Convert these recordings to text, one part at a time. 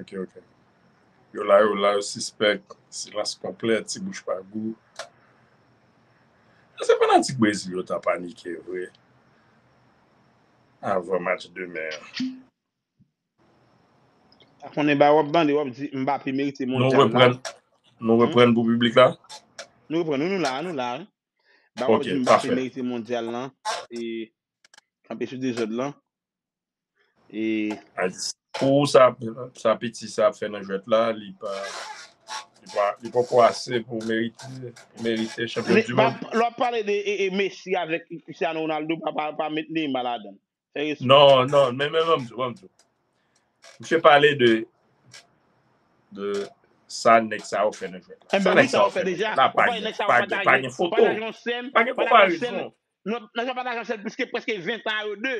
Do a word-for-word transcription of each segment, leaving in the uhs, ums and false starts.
Ok, ok. Yo la, yo la, yo sispèk. Silans konplè, ti bouch pa gou. Se fanatik Brezil yo ta panike vre. Avan match demen an. Konnen ba w ap mande, w ap di Mbappé merite mondyal la. Nou reprann pou piblik la? Nou reprann, nou, nou la, nou la. Ba w ap di Mbappé merite mondyal lan. E kanpe sou dezòd lan. E pou sa, sa piti sa ap fè nan jwèt la, li pa li pa li poko ase pou merite pou merite chanpyon du monde. Lè w ap pale de e, e Messi avèk Cristiano Ronaldo, pa pa, pa met Neymar ladan. Non, non, men men ban m di w, ban m di w. Misye pale de de sa nèg sa yo fè nan jwèt la. Sa nèg sa yo fè nan jwèt la, pa gen pa gen foto. Pa gen konparezon. Nan sa pataje sèl plis ke prèske ven tan yo de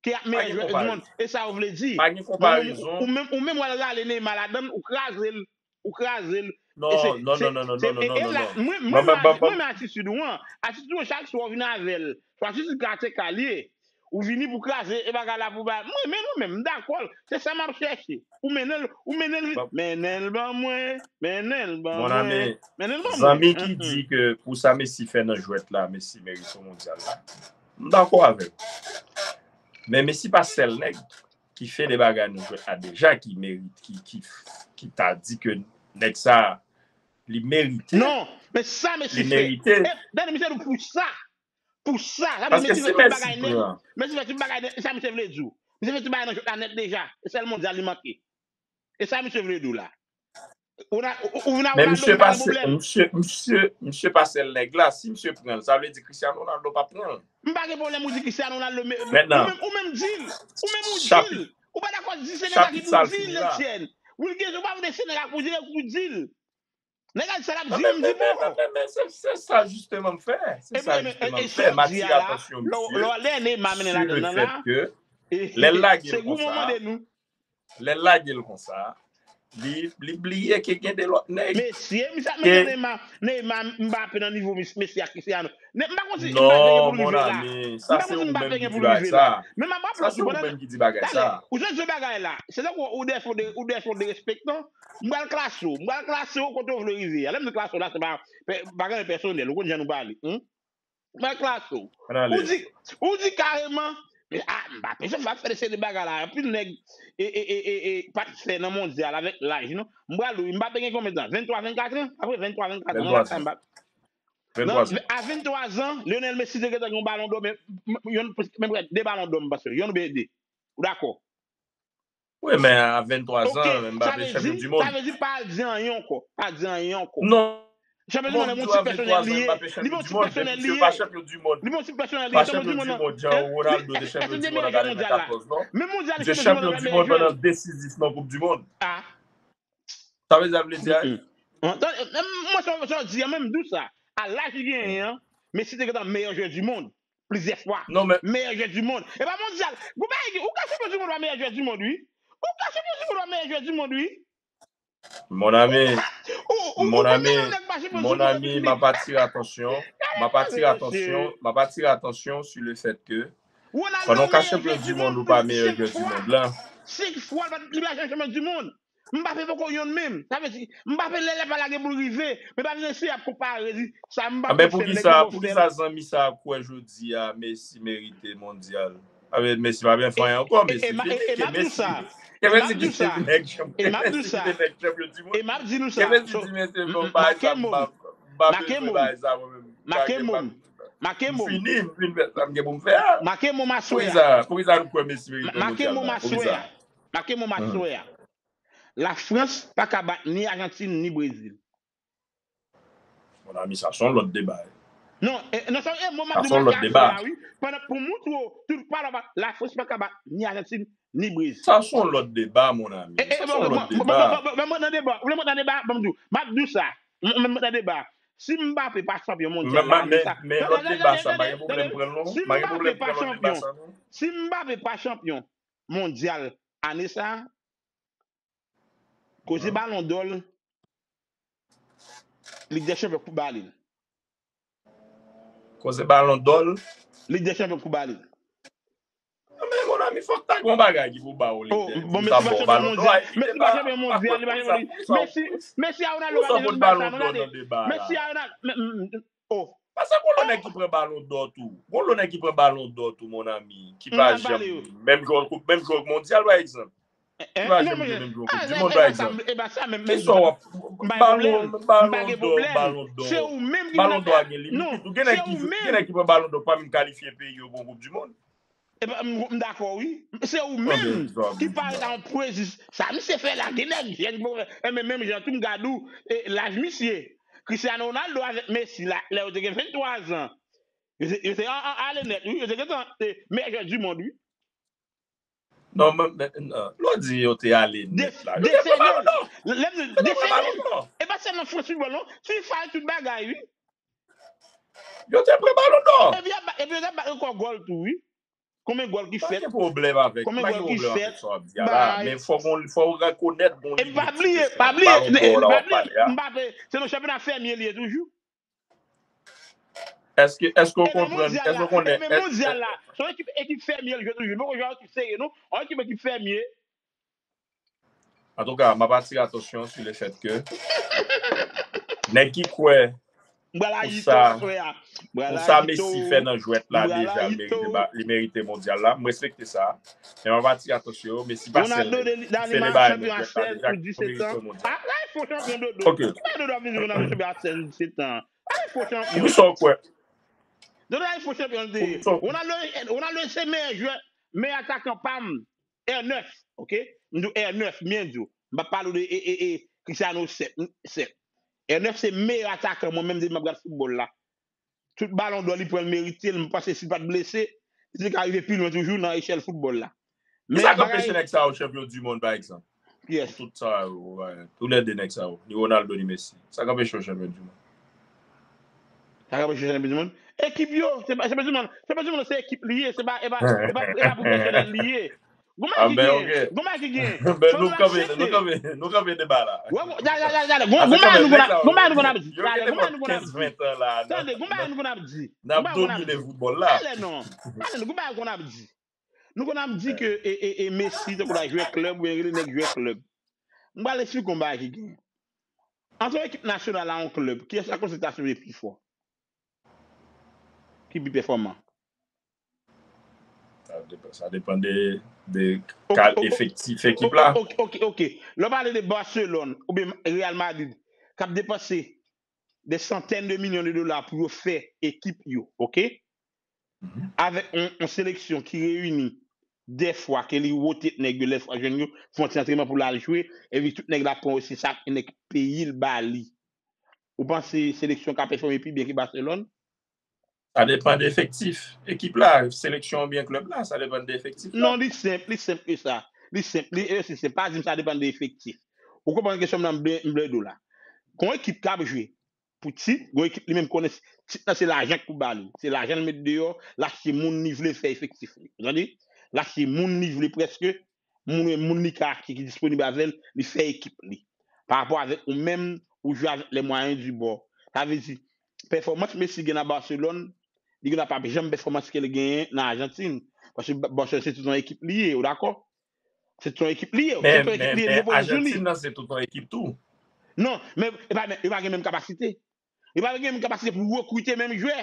ki ap meyè jwè du mond. E sa yo vle di. Pa gen konparezon. Ou menm ou menm w al rale Neymar ladan l, ou kraze l. Ou kraze l. Non, non, non, non, non, non, non, non, non. Mwen, mwen, mwen, mwen, atitid ou an. Atitid ou an, chak swa w vin avè l. Swa atitid karateka li ye. Ou vini pou kraze e bagay la pou bay. Mwen, men nou menm, m dakò l. Se sa m ap chèche. Ou mennen l, ou mennen l vit. Mennen l ban mwen. Mennen l ban mwen. Mennen l ban mwen. Zanmi ki di ke pou sa Messi fè nan jwèt la, Messi merite mondyal la. M dakò avè l. Men Messi pa sèl nèg ki fè de bagay nan jwèt la deja ki merit, ki, ki, ki ta di ke nèg sa li merite. Non, men sa Messi fè. Li merite. Dani, misye di pou sa. Pou sa. Sa vle di Messi fè tout bagay nèt. Messi fè tout bagay nèt. E sa misye vle di w. Misye fè tout bagay nan jwèt la nèt deja. E sèl mondyal li manke. E sa misye vle di w la. Ou vin a Ronaldo, ou pa gen pwoblèm. Misye, misye, misye pa sèl nèg la. Si misye pran l, sa vle di Cristiano Ronaldo pa pran l. M pa gen pwoblèm ou di Cristiano Ronaldo, men ou menm, ou menm di l. Ou menm ou di l. Ou pa dakò di se nèg la ki pou di l, Etienne. Wilgens, ou pa vle se nèg la pou di l, ou di l. Nèg la di sa l ap di, m di bon. Men se sa jisteman m fè. Se sa jisteman m fè. M atire atansyon misye. Lè w lè Neymar mennen ladan nan la. Lè l lage l konsa. Lè l lage l konsa, li li bliye ke gen de lòt nèg. Mesye, misye ap mete Neymar, Neymar, Mbappé nan nivo Messi ak Cristiano. M pa konn si Mbappé gen pou l rive la. M pa konn si Mbappé gen pou l rive la. Men m ap raple w tou pandan. Ou jwenn se bagay la. Se tankou ou defo de ou defo de respektan. M pral klase w. M pral klase w kote w vle rive a. Lè m di klase w la, se pa pa gen pèsonèl. Ou konn jan nou pale. M pral klase w. Ou di, ou di kareman, men a, Mbappé, jan Mbappé fè de seri de bagay la, anpil nèg e, e, e, e, e, pa t fè nan mondyal avèk laj, non. M pral di w, Mbappé gen konbyen tan? Venntwa, vennkat an? Apre venntwa, vennkat an, Mbappé. A venntwa zan, Lionel Messi te gentan gen yon balon dò, men, men, yon, men, de balon dò, m panse, yon oubyen de. Ou dakò? Wi, men a venntwa zan, Mbappé chanpyon du mond. Sa vle di pa al di anyen ankò. Pa di anyen ankò. Non. Chanpyon du mond, li pa yon ti pèsonèl li ye. Li pa yon ti pèsonèl li ye. Li pa yon ti pèsonèl li ye. Chanpyon du mond, jan Ronaldo te chanpyon du mond an katrevenkatòz, non? Misye chanpyon du mond pandan desizif nan koup du mond. Sa vle di, sa vle di a. Mwen, sa w di a, menm di w sa. A laj li genyen an, Messi te gentan meyè jwè du mond. Plizyè fwa. Meyè jwè du mond. E pa mondyal. Ou ka chanpyon du mond, ou pa meyè jwè du mond, wi. Ou ka chanpyon du mond, ou pa meyè jwè du mond, wi. Mon ami, mon ami, mon ami, m ap atire atansyon, m ap atire atansyon, m ap atire atansyon sur le fait que pandan w ka chanpyon du mond, ou pa meyè jwè du mond la. Senk fwa, li pa janm chanpyon du mond. Mbappé poko yonn menm. Sa vle di, Mbappé lè lè pa lage pou l rive. Men pa vin eseye ap konpare, di sa Mbappé fè, nèg yo fè. Poukisa zanmi sa a kwè jodi a Messi merite mondyal? Abe, Messi pa byen fè anyen ankò, Messi fini, ke Messi. Ke Messi ki se nèg chanpyon, ke Messi ki se nèg chanpyon du mond. Ke Messi di Messi, bon, bagay sa, m pa, m pa bezwen bagay sa, mwen menm. Make mo. Make mo. M fini, m fin fè sa m gen pou m fè a. Make mo, m aswè a. Poukisa, poukisa nou kwè Messi merite mondyal la? Poukisa? Make mo m aswè a. Lafrans pa ka bat ni Ajantin ni Brezil. Mon ami, sa se yon lòt deba. Non, e, non, sa, e, mo m ap di w, m ap di w la, wi. Pandan, pou moutre w, tout pa la, Lafrans pa ka bat ni Ajantin ni Brezil. Sa se yon lòt deba, mon ami. Sa se yon lòt deba. Ban m nan deba. Ou vle m nan deba? Ban m di w. M ap di w sa. M nan deba. Si Mbappé pa chanpyon mondyal la, men, men lòt deba sa, m pa gen pwoblèm pran l non. M pa gen pwoblèm pran lòt deba sa non. Si Mbappé pa chanpyon mondyal ane sa, koze balon dò l, Lig dè Chanpyon kou ba li l. Koze balon dò l, Lig dè Chanpyon kou ba li l. Men mon Ami, fòk ta gen yon bagay ki pou ba w lide pou sa ba w balon dò a. Messi pa chanpyon mondyal, li pa chanpyon mondyal. Messi, Messi a Ronaldo pa bezwen bay sa, non, gade. Messi a Ronaldo, oh. Paske gon lòt nèg ki pran balon dò tou. Gon lòt nèg ki pran balon dò tou, mon ami, ki pa janm menm jwè koup, menm jwè mondyal, pa egzanp. Ki pa janm jwe menm jwè koup di mond, pa egzanp. Kisa w ap, balon, balon dò, balon dò. Balon dò a gen limit tou. Gen nèg ki, gen nèg ki pran balon dò pa menm kalifye peyi yo pou yon koup di mond. Epa, m, m dakò, wi. Se ou menm ki parèt a yon pwezi. Sa misye fè la, gen nèg jèn ki poko fè. Enben, menm jan tou, m gade w, e, laj misye. Cristiano Ronaldo avèk Messi la, lè yo te gen venntwa zan, yo te, yo te a, a, ale nèt, wi. Yo te gentan, e, meyè jwè di mond, wi. Non, men, men, non. Lè w di yo te ale nèt la, yo te pran balon dò. Yo te pran balon dò. E pa sèlman Frans foutbòl, non. FIFA tout bagay, wi. Yo te pran balon dò. Epi y ap ba-, epi yo t ap bat rekò gòl tou, wi. Konbyen gòl ki fèt? Pa gen pwoblèm avèk, pa gen pwoblèm avèk sa w ap di a la, men fò gon, fò w rekonèt gon limit sou kesyon balon dò la w ap pale a. Mbappe, se nan chanpyona fèmye li ye toujou. Èske, èske w konprann, èske w konnen, e, e, mondyal la, se yon ekip, ekip fèmye l jwe toujou. Li poko jwe yon ekip serye, non. Yon ekip, ekip fèmye. Antouka, m ap atire atansyon sou le fèt ke nèg ki kwè pou sa, pou sa Messi fè nan jwèt la deja, li merite ba, li merite mondyal la. M respekte sa. Men m ap atire atansyon yo, Messi pa sèl nèg ki fè le bagay nan jwèt la deja ki merite yon mondyal. Ok. Pou kisa w kwè? Donald Trump chanpyon li te ye. Ronaldo, Ronaldo se meyè jwè, meyè atakan pa m. R nèf, ok? M di w R nèf, m byen di w. M p ap pale w de e, e, e, Cristiano sèt, sèt. R nèf se meyè atakan mwen menm depi m ap gad foutbòl la. Tout balon dò li pran, l merite l. M panse si l pa t blese, li te ka rive pi lwen toujou nan echèl foutbòl la. Kisa k anpeche nèg sa yo chanpyon di mond, pa egzanp? Pou tout sa yo, tou lè de nèg sa yo, ni Ronaldo ni Messi. Sa k anpeche yo chanpyon di mond? Sa k anpeche yo chanpyon di mond? Ekip yo, se pa, se pa di mond, se pa di mond, se ekip li ye, se pa, e pa, e pa, e pa pwofesyonèl li ye. Gon bagay ki genyen, gon bagay ki genyen. Fò nou aksepte. Nou kanpe, nou kanpe deba la. Gon bagay nou konn ap, gon bagay nou konn ap di. Tande, gon bagay nou konn ap di. N ap domine foutbòl la. Tande, gon bagay nou konn ap di. Ale non. Ale non, gon bagay nou konn ap di. Nou konn ap di ke e, e, e Messi, tankou l al jwe klèb, oubyen rele nèg jwe klèb. M pral eksplike w yon bagay ki genyen. Ant yon ekip nasyonal a yon klèb, kiyès la konsantrasyon li pi fò? Ki pi pèfòman? Sa depann, sa depann de, de kal efektif ekip la. Ok, ok, ok. Lè w pale de Barcelone oubyen Real Madrid, k ap depanse de santèn de milyon de dola pou yo fè ekip yo, ok? Avèk yon, yon seleksyon ki reyini dèfwa ke li wote nèg yo, lèfwa jwenn yo, fè yon ti antrenman pou l al jwe, epi tout nèg la pran osi sa ke nèg peyi l ba li. Ou panse seleksyon ka pèfòme pi byen ke Barcelone? Sa depann de efektif ekip la, seleksyon oubyen klèb la, sa depann de efektif la. Non, li senp, li senp ke sa. Li senp, li, e, se, se pa di m sa depann de efektif. Ou konprann kesyon m nan, m vle, m vle di w la. Gon ekip k ap jwe pou tit, gon ekip li menm konnen tit lan se lajan k pou ba li. Se lajan l met deyò, l achte moun li vle fè efektif li. Ou tande? L achte moun li vle prèske, moun, moun li ka achte ki disponib avè l, li fè ekip li. Pa rapò avèk ou menm, ou jwe avèk les moyens du bord. Sa vle di, pèfòmans Messi gen nan Barcelone, li gen dwa p ap janm pèfòmans ke l genyen nan Ajantin. Paske Ba-, Barcelone se tout yon ekip li ye, ou dakò? Se tout yon ekip li ye, se tout yon ekip li ye, li repoze sou li. Ajantin nan se tout yon ekip tou. Non, men e pa, men yo pa gen menm kapasite. Yo pa gen menm kapasite pou rekrite menm jwè.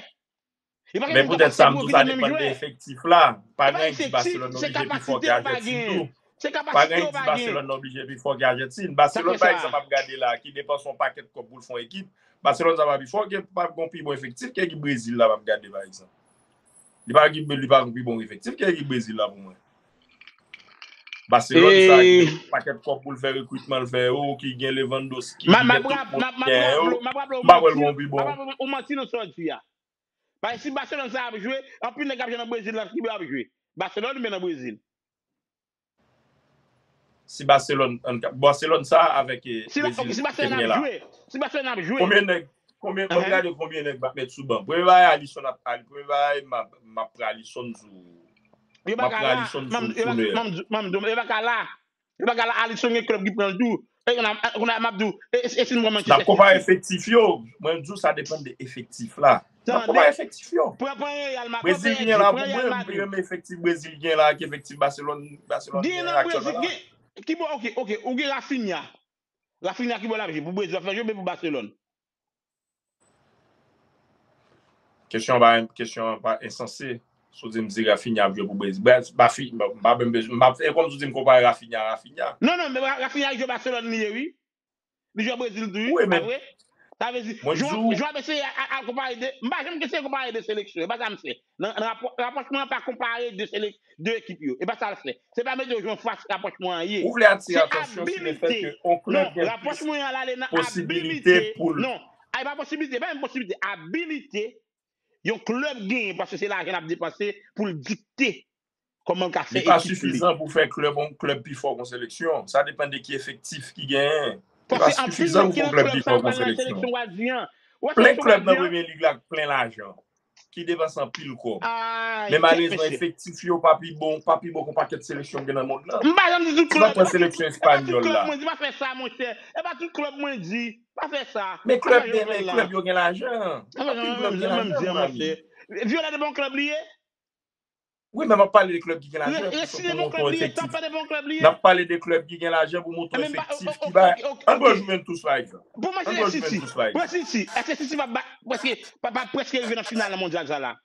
Yo pa gen menm kapasite pou rekrite menm jwè. Men poutèt sa, m di w sa depann de efektif la. Pa gen efektif, se kapasite yo pa gen. Pa gen di Barcelone oblije pi fò ke Ajantin tou. Se kapasite yo pa gen. Pa gen di Barcelone oblije pi fò ke Ajantin. Barcelone, pa egzanp, ap gade la, ki depanse yon pakèt kòb pou l fè yon ekip. Barcelone sa pa pi fò, ke pa gon pi bon efektif ke ekip Brezil la, m ap gade, pa egzanp. Li pa gen, li pa gen pi bon efektif ke ekip Brezil la pou mwen. Barcelone sa gen yon pakèt kòb pou l fè rekritman, l fè yo, ki gen Lewandowski, ki gen tout moun ki gen yo. M ap raple w, m ap raple w, m ap raple w, ou manti nan sa w di a. Paske si Barcelone sa ap jwe, anpil nèg k ap jwe nan Brezil la, ki bò y ap jwe? Barcelone oubyen nan Brezil? Si Barcelone, ann ka, Barcelone sa avèk, e, Brezil, si Barcelone ap jwe, si Barcelone ap jwe. Konbyen nèg, konbyen, ann gade konbyen nèg m ap met sou ban. Premye bagay, Alisson ap, al, premye bagay, m ap, m ap pran Alisson sou, m ap pran Alisson sou, sou Neuer. Yo pa ka la, m ap di w, yo pa ka la. Yo pa ka la, Alisson gen klèb ki pran l tou. E kounye a, kounye a m ap di w, e, e, e si n pran Manchester City? N ap konpare efektif yo. Mwen di w sa depann de efektif la. N ap konpare efektif yo. Pran, pran Real Madrid, pran P S G, pran Real Madrid. Brezilyen la pou mwen, m renmen efektif brezilyen la ak efektif Barcelone, Barcelone genyen aktyèlman la. Gen nan Brezil, gen, ki bò, ok, ok, ou gen Raphinha. Raphinha ki bò l ap jwe? Pou Brezil l ap fè jwe, oubyen pou Barcelone? Kesyon an pa, kesyon an pa ensanse. Si w di m di Raphinha ap jwe pou Brezil. Ba, ba fi, ba, ba menm bezwen, ba, e kòm si w di m konpare Raphinha a Raphinha. Non, non, men Ra-, Raphinha jwe Barcelone li ye, wi. Li jwe Brezil tou, wi, pa vre? Sa vle di, jwa, jwa mesye a, a, a konpare de, m pa janm keseye konpare de seleksyon, e pa sa m fè. Nan, nan rapò-, rapòchman an pa konpare de selek-, de ekip yo. E pa sa l fè. Se pa mete yo jwe anfas rapòchman an ye. Ou vle atire atansyon sou le fè ke yon klèb gen plis posibilite pou l. Non, a, e pa posibilite, e pa menm posibilite, abilite yon klèb genyen, paske se lajan l ap depanse pou l dikte kòman l ka fè ekip li. Li pa sifizan pou fè klèb, yon klèb pi fò ke yon seleksyon. Sa depann de ki efektif ki genyen. Li pa sifizan pou fè yon klèb pi fò ke yon seleksyon. Plen klèb nan Premye Lig la k plen lajan, ki depanse anpil kòb. Men malerezman, efektif yo pa pi bon, pa pi bon ke yon pakèt seleksyon k gen nan mond lan. M pa janm di tout klèb, e pa tout klèb mwen di, pa fè sa, monchè. E pa tout klèb mwen di, pa fè sa. Men klèb, men klèb yo gen lajan. Anpil klèb gen lajan, mon ami. Vyola de bon klèb li ye? Wi, men m ap pale de klèb ki gen lajan pou monte yon efektif. N ap pale de klèb ki gen lajan pou monte yon efektif ki bay. Ann pran Juventus, pa egzanp. Pou mwen, se City. Pran City. Èske City pa, pa, prèske, pa, pa prèske rive nan final nan mondyal sa la?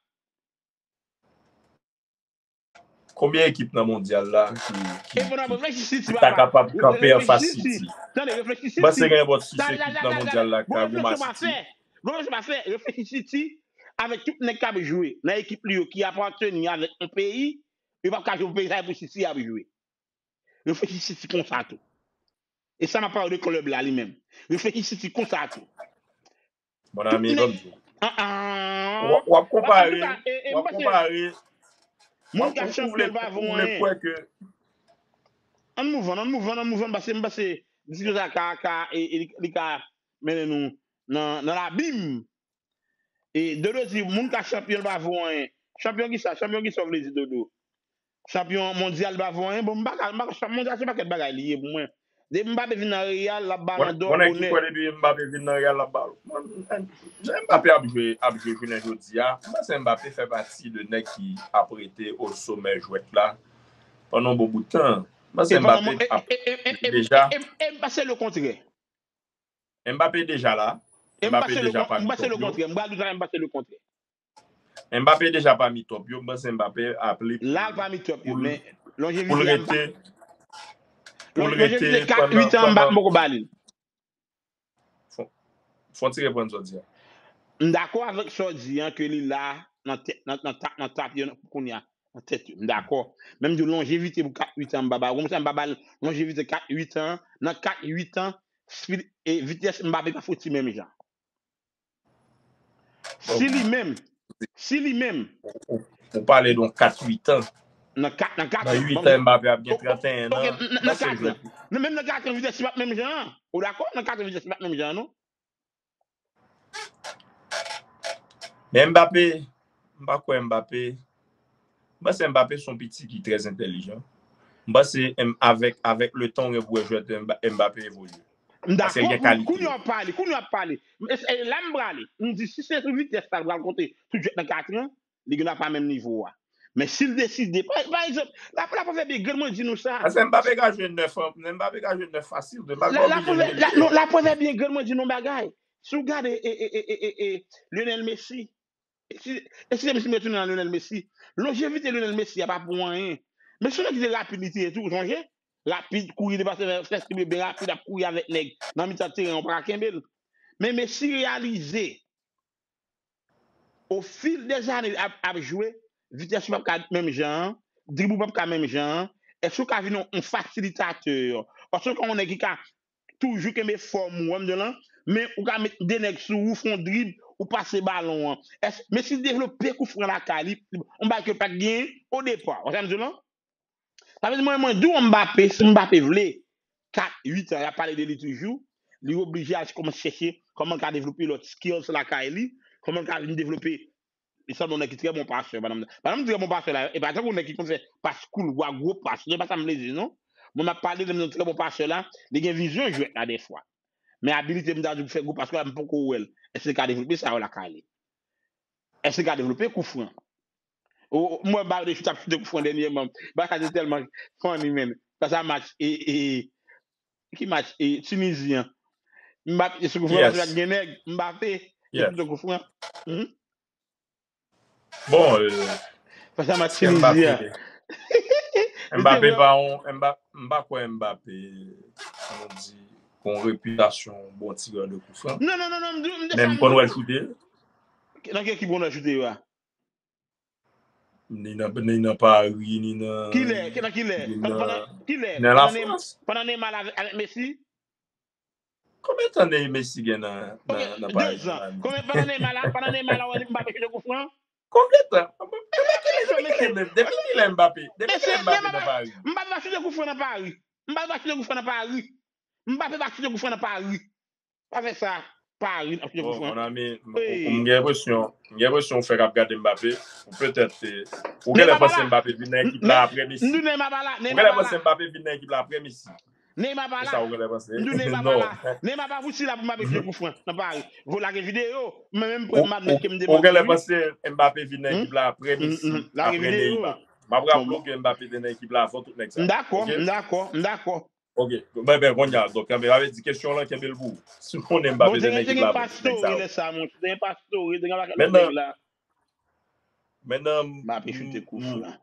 Konbyen ekip nan mondyal la ki, ki, ki, ki ta kapab kanpe anfas City? Tande, reflechi City. M panse gen nenpòt sis ekip nan mondyal la ki ka goumen a City. Reflechi pa fè. Reflechi pa fè. Reflechi City avèk tout nèg k ap jwe nan ekip li yo ki apateni avèk yon peyi, yo p ap ka jwe pou peyi sa, se pou City y ap jwe. Reflechi City konsa tou. E sa m ap pale de klèb la li menm. Reflechi City konsa tou. Mon ami, ban m di w. W ap, w ap konpare, w ap konpare. Moun k ap chanpyon pa vo anyen. Ann move on, ann move on, ann move on, paske m panse diskisyon sa ka, ka, e, e li, li ka mennen nou nan, nan labim. E Dodo di, moun ka chanpyon pa vo anyen. Chanpyon kisa? Chanpyon kisa w vle di, Dodo? Chanpyon mondyal pa vo anyen? Bon, m pa ka, m pa ka, chanpyon mondyal se pakèt bagay li ye pou mwen. Depi Mbappé vin nan Real, l ap balon dò bonè. Bon, bon, nèg ki kwè depi Mbappé vin nan Real, l ap balon. Mbappé ap jwe, ap jwe jounen jodi a. M panse Mbappé fè pati de nèg ki ap rete o somè jwèt la pandan yon bon bout tan. M panse Mbappé ap deja. E m panse le kontrè. Mbappé deja la. Mbappé deja pami top yo. M pral di w sa, m panse le kontrè. Mbappé deja pami top yo. M panse Mbappé ap li pou l rete, pou l rete pandan, pandan. Fò, fò w ti reprann sa w di a. M dakò avèk sa w di an ke li la nan tèt, nan, nan tap, nan tap yo kounye a, nan tèt yo. M dakò. Men m di w lonjevite pou kat uit an m pa ba l. Ou konprann sa, m pa ba l lonjevite kat uit an. Nan kat uit an, Speed, e vitès Mbappé pa fouti menm jan. Si li menm, si li menm. Ou, ou, ou pale de yon kat uit an. Nan kat, nan kat an. Nan uit an, Mbappé ap gen trannteyen an. Nan kat an. Nan, menm nan kat an, vitès li p ap menm jan an. Ou dakò? Nan kat an, vitès li p ap menm jan an, non? Men Mbappé, m pa kwè Mbappé. M panse Mbappé se yon piti ki trè entèlijan. M panse, em, avèk, avèk le tan, ou gen pou wè jwèt Mba-, Mbappé evolye. M dakò, kounye a w ap pale, kounye a w ap pale. E, e, la m prale. M di, si se sou vitès la l pral konte tout jwèt nan kat an, li gen dwa pa menm nivo a. Men si l deside, pa, pa egzanp, la, la pwovèb ye, grann mwen di nou sa. Paske Mbappé ka jwe nèf an, Mbappé ka jwe nèf fasil, men pa oblije jwe nèf. La, non, la pwovèb ye, grann mwen di nou bagay. Si w gade, e, e, Lionel Messi, e si, e si se m retounen nan Lionel Messi, lonjevite Lionel Messi a pa pou anyen. Messi se yon nèg ki te rapid li te ye tou, ou sonje? Rapid, kouri, depase, fè, fè drible byen rapid, ap kouri avèk nèg nan mitan teren, ou pa ka kenbe l. Men Messi reyalize, au fil des années ap, ap jwe, vitès ou p ap ka menm jan an, drib ou p ap ka menm jan an, èske ou ka vin yon, yon fasilitatè? Èske ou ka yon nèg ki ka toujou kenbe fòm ou, w wè m di w lan, men ou ka met de nèg sou ou, fè yon drib, ou pase balon an? Èske Messi devlope koufran lakay li, yon bagay ke l pa t genyen o depa, w wè sa m di w lan? Sa vle di, mwen, mwen di w Mbappé, si Mbappé vle, kat, uit an, y ap pale de li toujou, li oblije al kòmanse chèche kòman l ka devlope lòt skills lakay li, kòman l ka vin devlope, li sanble yon nèg ki trè bon pasè, pandan m, pandan m di trè bon pasè la, e pa tankou nèg ki konn fè pas koulwa, gwo pas, se pa sa m vle di, non. Mwen, m ap pale de yon trè bon pasè la, li gen vizyon jwèt la dèfwa. Men abilite m ta di pou fè gwo pas la, m poko wè l. Èske l ka devlope sa yo lakay li? Èske l ka devlope kou fran? Ou, ou, mwen, Mbappé chute, ap chute kou fran dènyèman. Bagay sa te tèlman funny, man. Fas a match, e, e, ki match? E, Tinizi an. Mbappé, se kou fran, gen nèg, Mbappé, li chute kou fran. Hmm? Bon, euh, Fas a match Tinizi an. Mbappé pa yon, Mbappé, m pa kwè Mbappé, kòman di, gon repitasyon bon tirè de kou fran. Non, non, non, non, m di, m di Men sa, m konn wè l choute. Nan ki ekip ou konn wè l choute yo a? Ni nan, ni nan Paris, ni nan. Kilè? Ki nan kilè? Ni Pandan, nan, pandan, kilè? nan la Pandan Ne-, France. Pandan Neymar la avèk, avèk Messi? Konbyen tan Ne-, Messi gen nan, Ok, nan, nan de Paris? Zan. Konbyen, pandan Neymar la, pandan Neymar la, wè Mbappé chute kou fran? Konbyen tan? Depi kilè, depi kilè, depi kilè Mbappé? Depi kilè Mbappé nan Paris? Mbappé pa chute kou fran nan Paris. Mbappé pa chute kou fran nan Paris. Mbappé pa chute kou fran nan Paris. Pa fè sa. Paris, ap chute kou Bon, fran. Mon ami, m gen enpresyon, m gen enpresyon ou fèk ap gade Mbappé, ou petèt, eh, ou genlè panse Mbappé vin nan ekip la apre Messi. M di Neymar pa la, Ou Neymar genlè pa panse la. Mbappé vin nan ekip la apre Messi. Neymar pa E la. Sa ou genlè panse? M di Neymar pa Non. La. Neymar pa fouti la pou Mbappé chute kou fran nan Paris. Vo lage videyo, mwen menm pou m admèt ke m te Ou genlè manti, wi. Panse Mbappé vin nan Hmm? ekip la apre Hmm, Messi, hmm. Lage apre videyo. Neymar. M ap raple w ke Mbappé te nan ekip la avan tout nèg sa. M dakò, Ok? M dakò, m dakò. Ok. Ben, ben, kounye a, donk, sa vle di kesyon lan kenbe l pou ou. Si w konnen Bon, Mbappé te te nan gen, te ekip gen la avan tout nèg Pastore sa yo. Lè sa, monchè. Te gen Pastore, te gen bagay Mennan, nèg la. Mennan, Mbappé chute kou m- fran.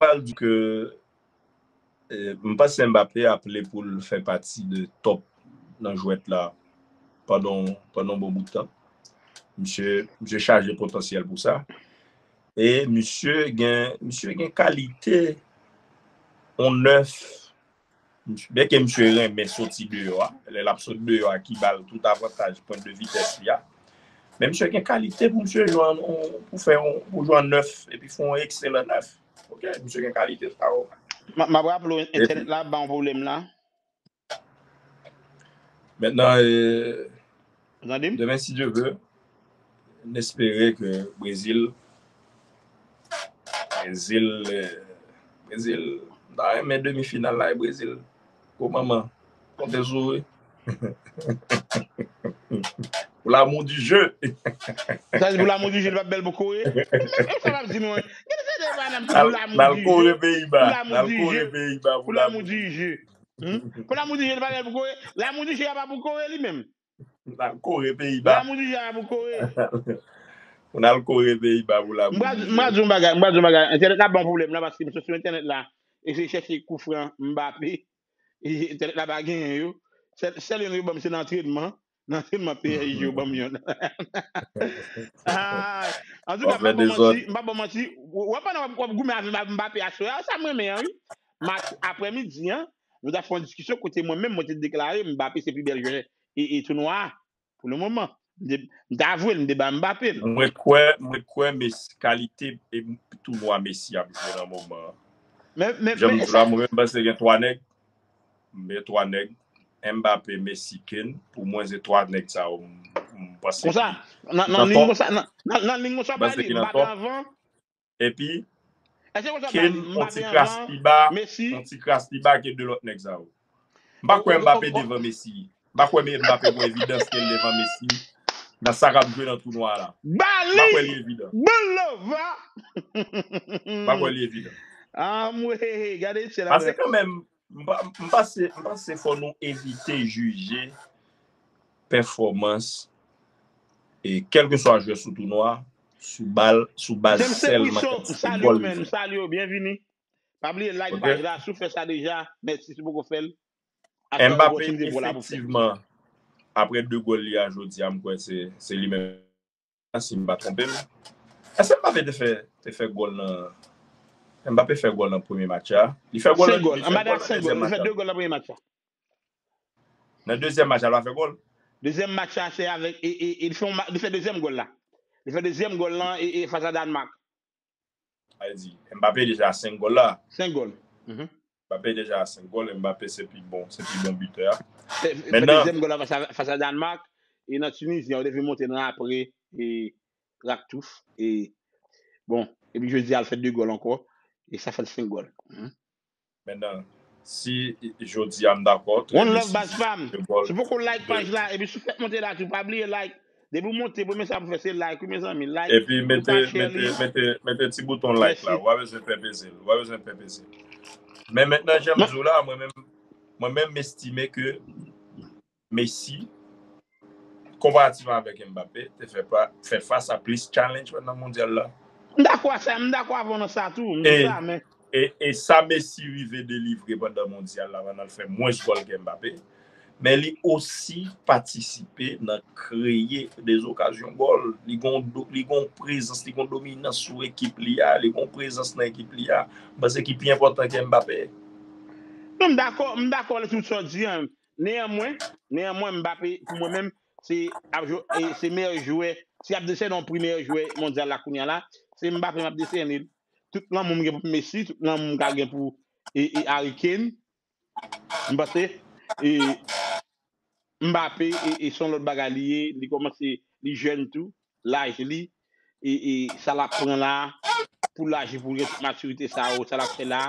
pral di ke, eh, m panse Mbappé aple pou l fè pati de top nan jwèt la pandan, pandan yon bon bout tan. Misye, misye chaje potansyèl pou sa. E misye gen, misye gen kalite yon nèf. Byenke misye renmen soti deyò a, lè l ap sot deyò a ki ba l tout avantaj pwent de vitès li a. Men misye gen kalite pou misye jwe an, pou fè yon, pou jwe an nèf, epi fè yon ekselan nèf. Ok, misye gen kalite sa yo. M ap raple w, entènèt la ba yon pwoblèm la. Mentnan, eh, Ou tande m? Demen, si Dye vle, n espere ke Brezil, Brezil, eh, Brezil, m ta renmen demi final la e Brezil. Gwo manman, konte sou ou wi. Pour l'amour du jeu. Sa di pou l'amour du jeu, li pa bèl pou Kore. Sa m ap di nou, hein. Gade se de bann ki pou N al, n l'amour al du Kore jeu. Peyiba. Pour N l'amour al du Kore jeu. Peyiba Pour l'amour du jeu. Hmm? Pour l'amour du jeu, li pa bèl pou Kore. L'amour du jeu a pa pou Kore li menm. N al Kore Peyiba. L'amour du jeu a pa pou Kore. N al Kore Peyiba pour l'amour M pral du m pral jeu. di yon bagay, m pral di yon bagay. Entènèt la ban pwoblèm la paske m sot sou entènèt la. E se chèche kou fran Mbappé. E entènèt la pa genyen yo. Sèl, sèl youn yo ban m se nan antrenman. Nan antrenman P S G yo ban m youn. Ah, antouka, m pa bon manti, m pa bon manti. W-, w ap pandan w ap, w ap goumen avè Mbappé aswè a, sa m renmen an, wi. Match aprèmidi an, nou t ap fè yon diskisyon kote mwen menm, mwen te deklare Mbappé se pi bèl jwè e, e tounwa a, pou le moman. M te, m te avwe l, m te ba Mbappé l. Mwen kwè, mwen kwè Messi, kalite e tounwa Messi ap jwe nan moman an. Men, men, Jan m men di sa, la, mwen menm panse gen twa nèg. Men twa nèg. Mbappé, Messi, Kane. Pou mwen, se twa nèg sa yo m, m panse konsa, ki nan, ki nan nan liy top. konsa, nan, nan, nan liy konsa, M panse pale, ki nan Mbappé top. Anvan. Epi, Èske konsa Kane, pale, yon Mbappé ti kras anvan, pi ba, Messi? Yon ti kras pi ba ke de lòt nèg sa yo. M pa kwè Mbappé devan Messi. M pa kwè Mbappé gon evidans ke l devan Messi nan sa k ap jwe nan tounwa a la. M pa kwè li Bali! evidan. Bon love, a! M pa kwè li evidan. Anmwey, gade se la. Paske kanmenm, m pa, m panse, m panse fò nou evite jije pèfòmans e kèlkeswa jwè sou tounwa sou bal, sou baz James sèlman Wiso, kantite salye gòl w, li men, fè. M salye w, byenvini. Pa bliye like Ok? Paj la, si w fè sa deja, mèsi, si w poko fè l. Aswè a, Mbappé, opòtinite pou w la pou fè. Efektivman, apre de gòl li a jodi a, m kwè se, se li menm, si m pa twonpe m. Èske Mbappé te fè, te fè gòl nan, Mbappé fè gòl nan premye match la? Li fè gòl Senk nan, gòl. Li fè Mbappé gòl ak nan senk dezyèm gòl. Li match fè la? de gòl nan premye match la. Nan dezyèm match la, li pa fè gòl? Dezyèm match la, se avèk, e, e, e, li fè yon ma-, li fè dezyèm gòl la. Li fè dezyèm gòl lan, e, e, fas a Dànmak. Sa vle di, Mbappé deja a senk gòl la. Senk gòl. Mhm. Mbappé deja a senk gòl, Mbappé se pi bon, se pi bon bitè a. Fè, fè dezyèm gòl la fas a, fas a Dànmak, e nan Tinizi an, yo te vin monte nan apre, e, Raktouf, e, bon, epi jodi a, l fè de gòl ankò, e sa fè l senk gòl. Mhm. Mentnan, Si jodi a m dakò, trè One byen, love, baz pa m. si gòl Si w poko like de paj la, epi si w fèk monte la tou, pa bliye like. Depi w monte, premye sa pou fè se like, wi, mezanmi. Like, epi ou mete pa share mete li. mete mete ti bouton like la. Mèsi. Ou pa bezwen pè peze l. Ou pa bezwen pè peze l. Men mentnan jan m Mwen, di w la, mwen menm mwen menm m estime ke Messi konparativman avèk Mbappé, te fè pa, fè fas a plis challenge pandan mondyal la. M dakò a sa, m dakò avè w nan sa tou, m di E, sa, men e, e sa Messi rive delivre pandan mondyal la, pandan l fè mwens gòl ke Mbappé, men li osi patisipe nan kreye de okazyon gòl. Li gon do- li gon prezans, li gon dominans sou ekip li a, li gon prezans nan ekip li a. M panse ki pi enpòtan ke Mbappé. Non, m dakò, m dakò lè tout sa w di an. Neyanmwen, neyanmwen, Mbappé, pou mwen menm, se ap jwe, e, se meyè jwè. Si ap desène yon pri meyè jwè mondyal la kounye a la, se Mbappé m ap desène l. Tout lanmou m gen pou Messi, tout lanmou m ka gen pou e, e Harry Kane, m panse e, Mbappé e, e se yon lòt bagay li ye, li kòmanse, li jèn tou, laj li, e, e sa l ap pran la, pou laj li, pou l gen tout matirite sa yo, sa l ap fè la.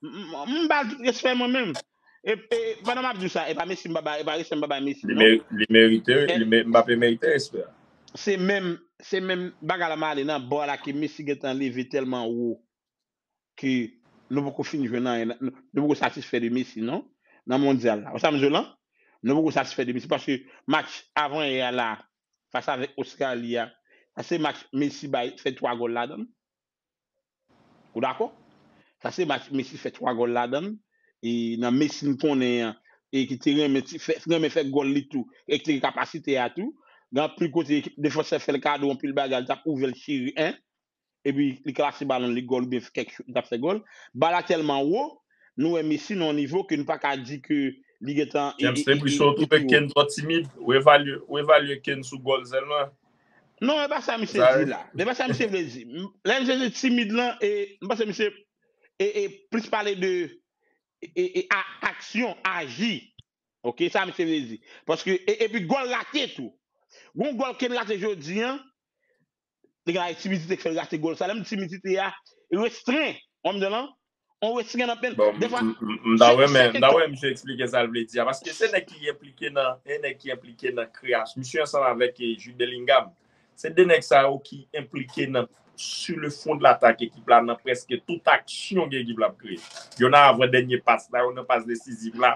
M- m- M ba l tout respè mwen menm. E, e pandan m ap di w sa, e pa Messi m pa bay, e pa respè m pa bay Messi Li non. meri- li merite, E li me- Mbappé merite respè. se menm, se menm bagay la m ale nan bò la ke Messi gentan leve tèlman wo ke nou poko fin jwenn anyen, nou nou poko satisfè de Messi non, nan mondyal la. Ou sa m di w lan? Nou poko satisfè de Messi paske match avan yè a la, fas avèk Ostrali a, sa se match Messi bay fè twa gòl ladan l. Ou dakò? Sa se match Messi fè twa gòl ladan l. E nan Messi n konnen an, e ki te renmen ti- fè, renmen fè gòl li tou, e ki te gen kapasite a tou. Gen anpil kote ekip defansè fè l kado anpil bagay, li t ap ouvè l chire en. Epi li klase balon, li gòl oubyen kèk chou, li t ap fè gòl. Bal la tèlman wo, nou wè Messi nan yon nivo ke nou pa ka di ke li gentan e, James, e, e, depi e, si w e twouve pi wo. Kane twò timid, ou evalye, ou evalye Kane sou gòl sèlman. Non, e pa sa misye Sa, di la. E pa sa misye vle di. M- Lè misye di timid lan, e, m panse misye e, e, plis pale de e, e, a- aksyon, aji. Ok, sa misye vle di. Paske, e, epi gòl rate tou. Gon gòl Kane rate jodi an, li gen timidite k fè l rate gòl sa. Lè m di timidite a, restren. Ou wè m di w lan? On restren nan pen. Bon, m Defwa, m- m- m ta se, renmen, se m ta etan. renmen misye eksplike sa l vle di a. Paske se nèg ki enplike nan, e nèg ki enplike nan kreyasyon. Misye ansanm avèk e, Jude Bellingham. Se de nèg sa yo ki enplike nan, sur le front de l'attaque ekip la, nan prèske tout aksyon ke ekip la ap kreye. Yo nan avan dènye pas la, yo nan pas desiziv la,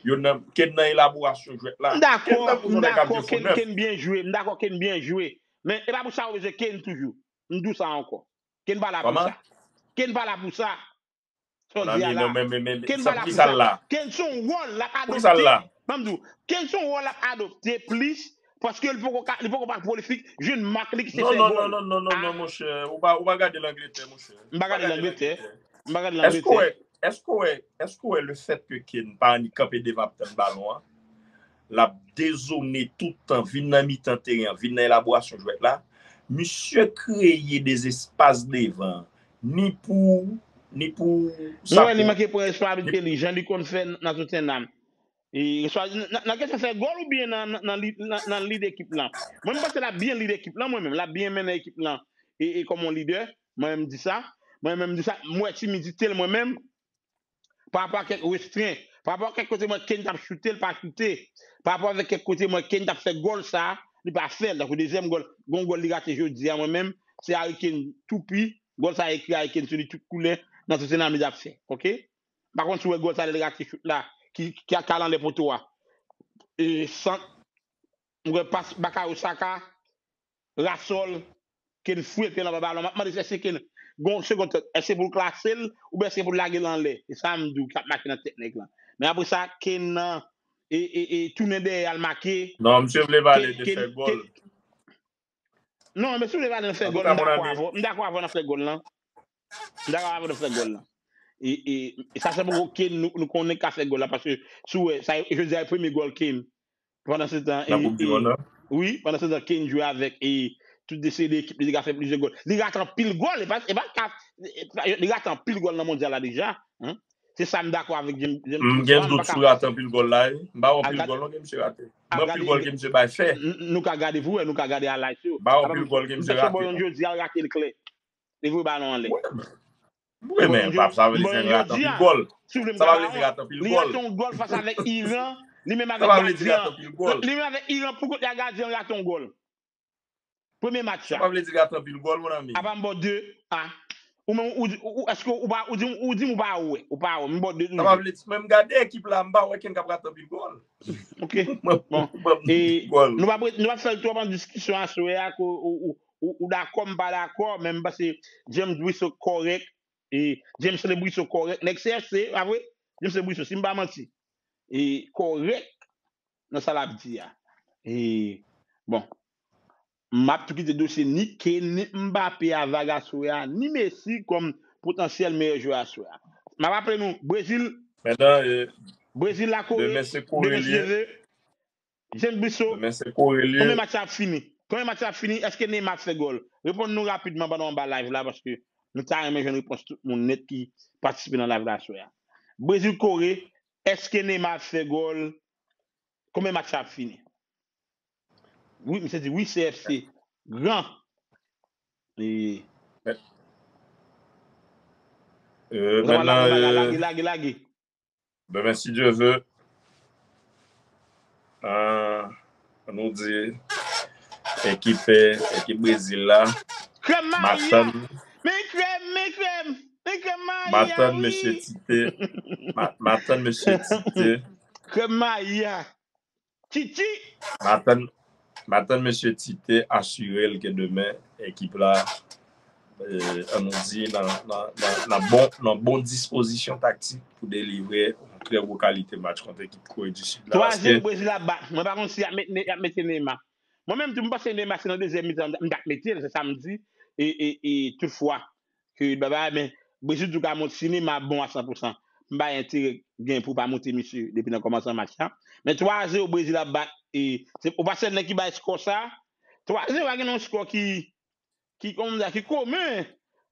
yo nan, Kane nan elaborasyon jwèt la. M Kane dakò, tankou m yon nèg k ap dakò, jwe fo Kane, nèf. Kane byen jwe, m dakò Kane byen jwe. Men e pa pou sa ou bezwen Kane toujou. M di w sa ankò. Kane pa la pou Kòman? Sa. Kèn pa la pou sa. Sa w di a Monami, la. non, men, men, men, Kèn sa, pa la pou poukisa l sa. la? Kèn se yon wòl l ap Poukisa l adopte. la? Ban m di w, Kèn se yon wòl l ap adopte plis, paske li poko ka, li poko pa prolific, jwenn mak li ki se Non, fè non, non, gòl. non, non, non, A. non, monchè. Ou pa, ou pa gade Langletè, monchè. M pa gade Langletè. M pa gade Èske w wè, Langletè. Èske w wè, èske w wè le fèt ke Kèn pa annik kanpe devan ap tann balon an? L ap dezone tout tan, vin nan mitan teren an, vin nan elaborasyon jwèt la. Misye kreye de espas devan, ni pou, ni pou Mwen wè li Sapon. Manke pran responsablite li, jan li konn fè nan Tottenham. E, responsa-, nan, nan kesyon fè gòl oubyen nan, nan, nan li-, nan, nan lid ekip lan? Mwen, m panse l ap byen lid ekip lan, mwen menm. L ap byen mennen ekip lan e, e kòm yon lidè. Mwen menm, m di sa. Mwen menm, m di sa. M wè timidite l, mwen menm. Pa rapò a kèk restren, pa rapò a kèk kote mwen Kèn t ap choute, l pa choute. Pa rapò avèk kèk kote mwen Kèn t ap fè gòl sa, li pa fè l. Tankou dezyèm gòl, gon gòl li rate jodi a, mwen menm, se Harry Kane toupi. Gòl sa ekri Harry Kane sou li tout koulè nan Tottenham li t ap fè. Oke? M pa konn si w wè gòl sa lè l rate chout la, ki, ki al anlè poto a. E sant, m wè pas Bukayo Saka, Rasol, Kèn fwete l anba balon. M ap mande èske Kèn gon segond tèt, èske pou l klase l, oubyen èske pou l lage l anlè. E sa m di w k ap make nan tèt nèg lan. Men apre sa, Kèn nan, e, e, e, tounen dèyè al make. Non, misye vle pale de fè gòl. Non, men si w vle pale nan fè gòl, m dakò avè w. M dakò avè w nan fè gòl lan. M dakò avè w nan fè gòl lan. E, e, e sa se poko Kèn nou, nou konnen ka fè gòl la, paske si w wè, sa, jodi a, e premye gòl Kèn. Pandan se tan, e, Nan Koup di e, Mond lan? Wi, pandan se tan, Kèn jwe avèk, e, tout de se de ekip li te ka fè plizyè gòl. Li rate anpil gòl, e pa, e pa ka, e pa, li rate anpil gòl nan mondyal la deja, hein. Se sa m dakò avèk James, James M Jones. gen M pa dout ka sou rate anpil gòl la, wi. M pa wè anpil Aga- gòl non ke misye rate. M wè anpil Agade, gòl ke misye bay fè. n-, n-, nou ka gade pou wè, nou ka gade highlights yo. M pa wè Apa anpil m, gòl ke m misye fè rate bò yon non. jodi a, l rate l klè. Li voye balon anlè. Wè, men. Wi, men sa vle di nèg la rate anpil gòl. Sa pa vle di rate anpil gòl. Li rate yon gòl fas avèk Iran. Li menm avèk gadyen an. Li menm avèk Iran pou kont li a gadyen an rate yon gòl. Premye match la. Sa pa vle di rate anpil gòl, mon ami. Apa m ba w de a. Ou menm, ou, ou, èske ou pa, ou di, ou di m ou pa wè, ou pa wè, m ba w de toujou. Sa pa vle di, men m gade ekip la, m pa wè kenn k ap rate anpil gòl. Ok. Bon. E nou p ap, nou p ap fè l twòp an diskisyon aswè a, ke ou, ou, ou, ou dakò, m pa dakò, men m panse James Brissot kòrèk. E James Brissot kòrèk. Nèg C F C, pa vre? James Brissot, si m pa manti. E kòrèk nan sa l ap di a. E, bon, m ap tou kite dosye ni Kane, ni Mbappé a vag aswè a, ni Messi kòm potansyèl meyè jwè aswè a. M ap raple nou, Brezil, Brezil la kore, demen se kore li ye. James Brissot, konbyen match la ap fini? Konbyen match la ap fini? Èske Neymar ap fè gòl? Reponn nou rapidman pandan w anba live la, paske nou ta renmen jwenn repons tout moun nèt ki patisipe nan live la aswè a. Brezil kore, èske Neymar ap fè gòl? Konbyen match la ap fini? Wi, misye di wi, C F C. Gran. E, euh, lage, lage, lage. Demen, si Dye ve, euh, nou di ekip, ekip Brezil la, krèm Maria, men krèm, men krèm, men krèm Maria, m atann mesye Tite, m atann mesye Tite. Krèm Maria. Titi. M atann, m atann mesye Tite asire l ke demen ekip la, eh, ann nou di, nan, nan, nan, nan bon, nan bon dispozisyon taktik pou delivre yon trè gwo kalite match kont ekip Kore di Sid la. Twa zewo Brezil ap bat. Mwen pa konn si y ap met, y ap mete Neymar. Mwen menm tou, m panse Neymar se nan dezyèm mitan m t ap mete l, se sa m di. E, e, e toutfwa, ke baba, men Brezil tou ka monte, si Neymar bon a san pou san, m pa enterè gen pou pa monte misye depi nan kòmansman match la. Men twa zewo Brezil ap bat, e, se, ou pa sèl nèg ki bay skò sa. Twa zewo a gen yon skò ki, ki, kòman m di, ki komen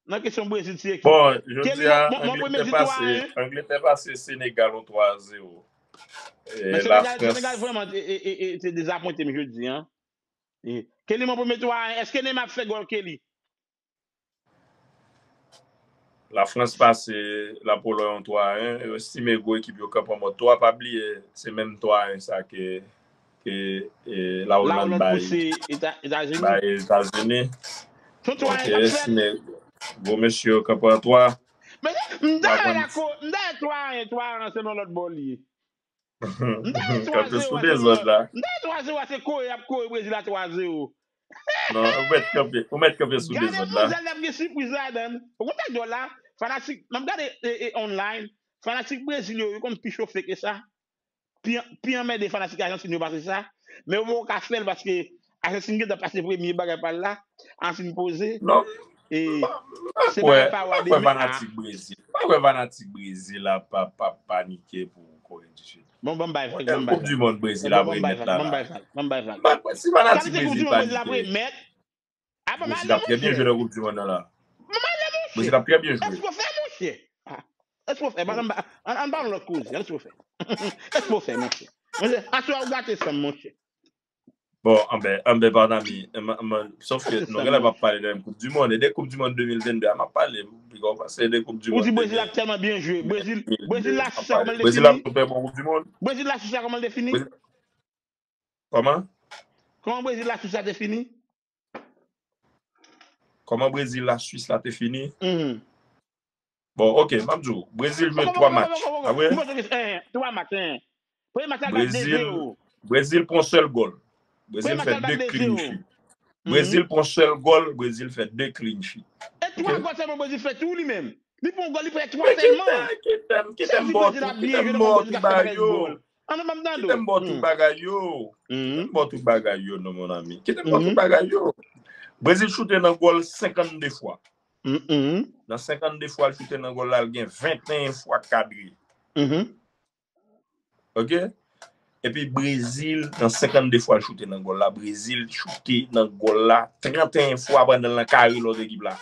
nan kesyon Brezil ti ekip. Bon, jodi a, Angletè pase, Angletè pase Senegal yon twa zewo. E, men Senegal, Senegal vrèman, e, e, e, e, te dezapwente m jodi a. E, Kelly, mon premye twa a, èske Neymar ap fè gòl, Kelly? Lafrans pase Lapolòy yon twa a en. Yo estime gwo ekip yo kanpe an mòd twa. Pa bliye, se menm twa a en sa ke, ke, e, Lawolàn bay, bay Etazini. Donk, yo estime gwo mesye yo kanpe an twa. Men, m ta wè twa a en, twa a en se nan lòt bò li ye. M ta wè twa zewo a se nan, m ta wè twa zewo a se kore y ap kore Brezil a twa zewo. Non, ou mèt kanpe, ou mèt kanpe sou dezòd la. Gade manzèl n ap gen sipriz ladan l. Ou konn sa k dwòl la? Fanatik, m ap gade, e, e, online, fanatik Brezil yo, yo konn pi chofe ke sa. Pi, pi anmède fanatik Ajantin yo pase sa. Men yo poko ka fè l paske Ajantin gentan pase premye bagay pa l la. Ajantin poze. Non. E se bagay pa w a demen a. M pa kwè fanatik Brezil. M pa kwè fanatik Brezil ap, ap, ap panike pou Kore di Sid. Bon, ban m bay vag, ban m bay vag. Koup di mond Brezil ap remèt la la. Ban m bay vag, ban m bay vag. M pa kwè si fanatik Brezil panike. Brezil ap trè byen jwe nan koup di mond nan la. Brezil ap trè byen jwe. Èske w fè, monchè? Èske w fè? Ann, ann, ann pa yon lòt koze. Èske w fè? Èske w fè, monchè? Monchè, aswè a ou gate san m, monchè. Bon, anben, anben, pa nami, sòf ke nou genlè p ap pale de menm koup di mond, e de koup di mond de mil vennde a m ap pale, piga w panse de koup di mond. Ou di Brezil ap tèlman byen jwe. Brezil, Brezil la Swis la kòman l te fini? Brezil ap fè bon koup di mond. Brezil la Swis la kòman l te fini? Kòman? Kòman Brezil la Swis la te fini? Kòman Brezil la Swis la te fini? Bon, ok, m ap di w, Brezil jwe twa match. Twa match, en. Premye match la, bat de zewo. Brezil pran sèl gòl. Brezil fè de clean sheet. Brezil pran sèl gòl, Brezil fè de clean sheet. E twa gòl sèlman Brezil fè tou li menm. Li pran gòl, li fè twa sèlman. Kite m, kite m ba w tout bagay yo. Kite m ba w tout bagay yo. Kite m ba w tout bagay yo, non, mon ami. Kite m ba w tout bagay yo. Brezil choute nan gòl senkannde fwa. Nan senkannde fwa l choute nan gòl la, l gen venteyen fwa kadre. Ok? Epi Brezil, nan senkannde fwa l choute nan gòl la, Brezil choute nan gòl la tranteyen fwa pandan l nan kare lòt ekip la.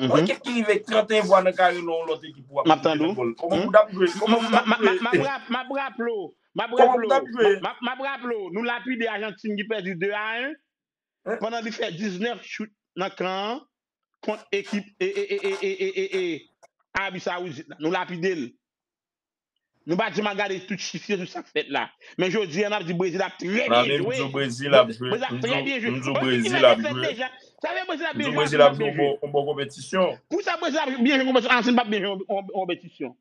Bon, ekip ki rive tranteyen fwa nan kare lòt ekip pou ap choute nan gòl. Kòman pou w t ap jwe? Kòman pou w t ap jwe? M ap raple w, m ap raple w, m ap raple w, nou lapide Ajantin ki pèdi de a en. Pandan li fè diznèf chout nan kan an kont ekip, e, e, e, e, e, e, e, e, Arabi Sawoudit la. Nou lapide l. Nou pa janm al gade tout chif yo sou sa k fèt la. Men jodi a, n ap di Brezil ap trè byen jwe. Brezil ap trè byen jwe. M di w Brezil ap jwe. Sa vle Brezil ap byen jwe, Ajantin ap byen jwe. Pou sa Brezil ap byen jwe yon konpetisyon? Ajantin p ap byen jwe yon konpetisyon.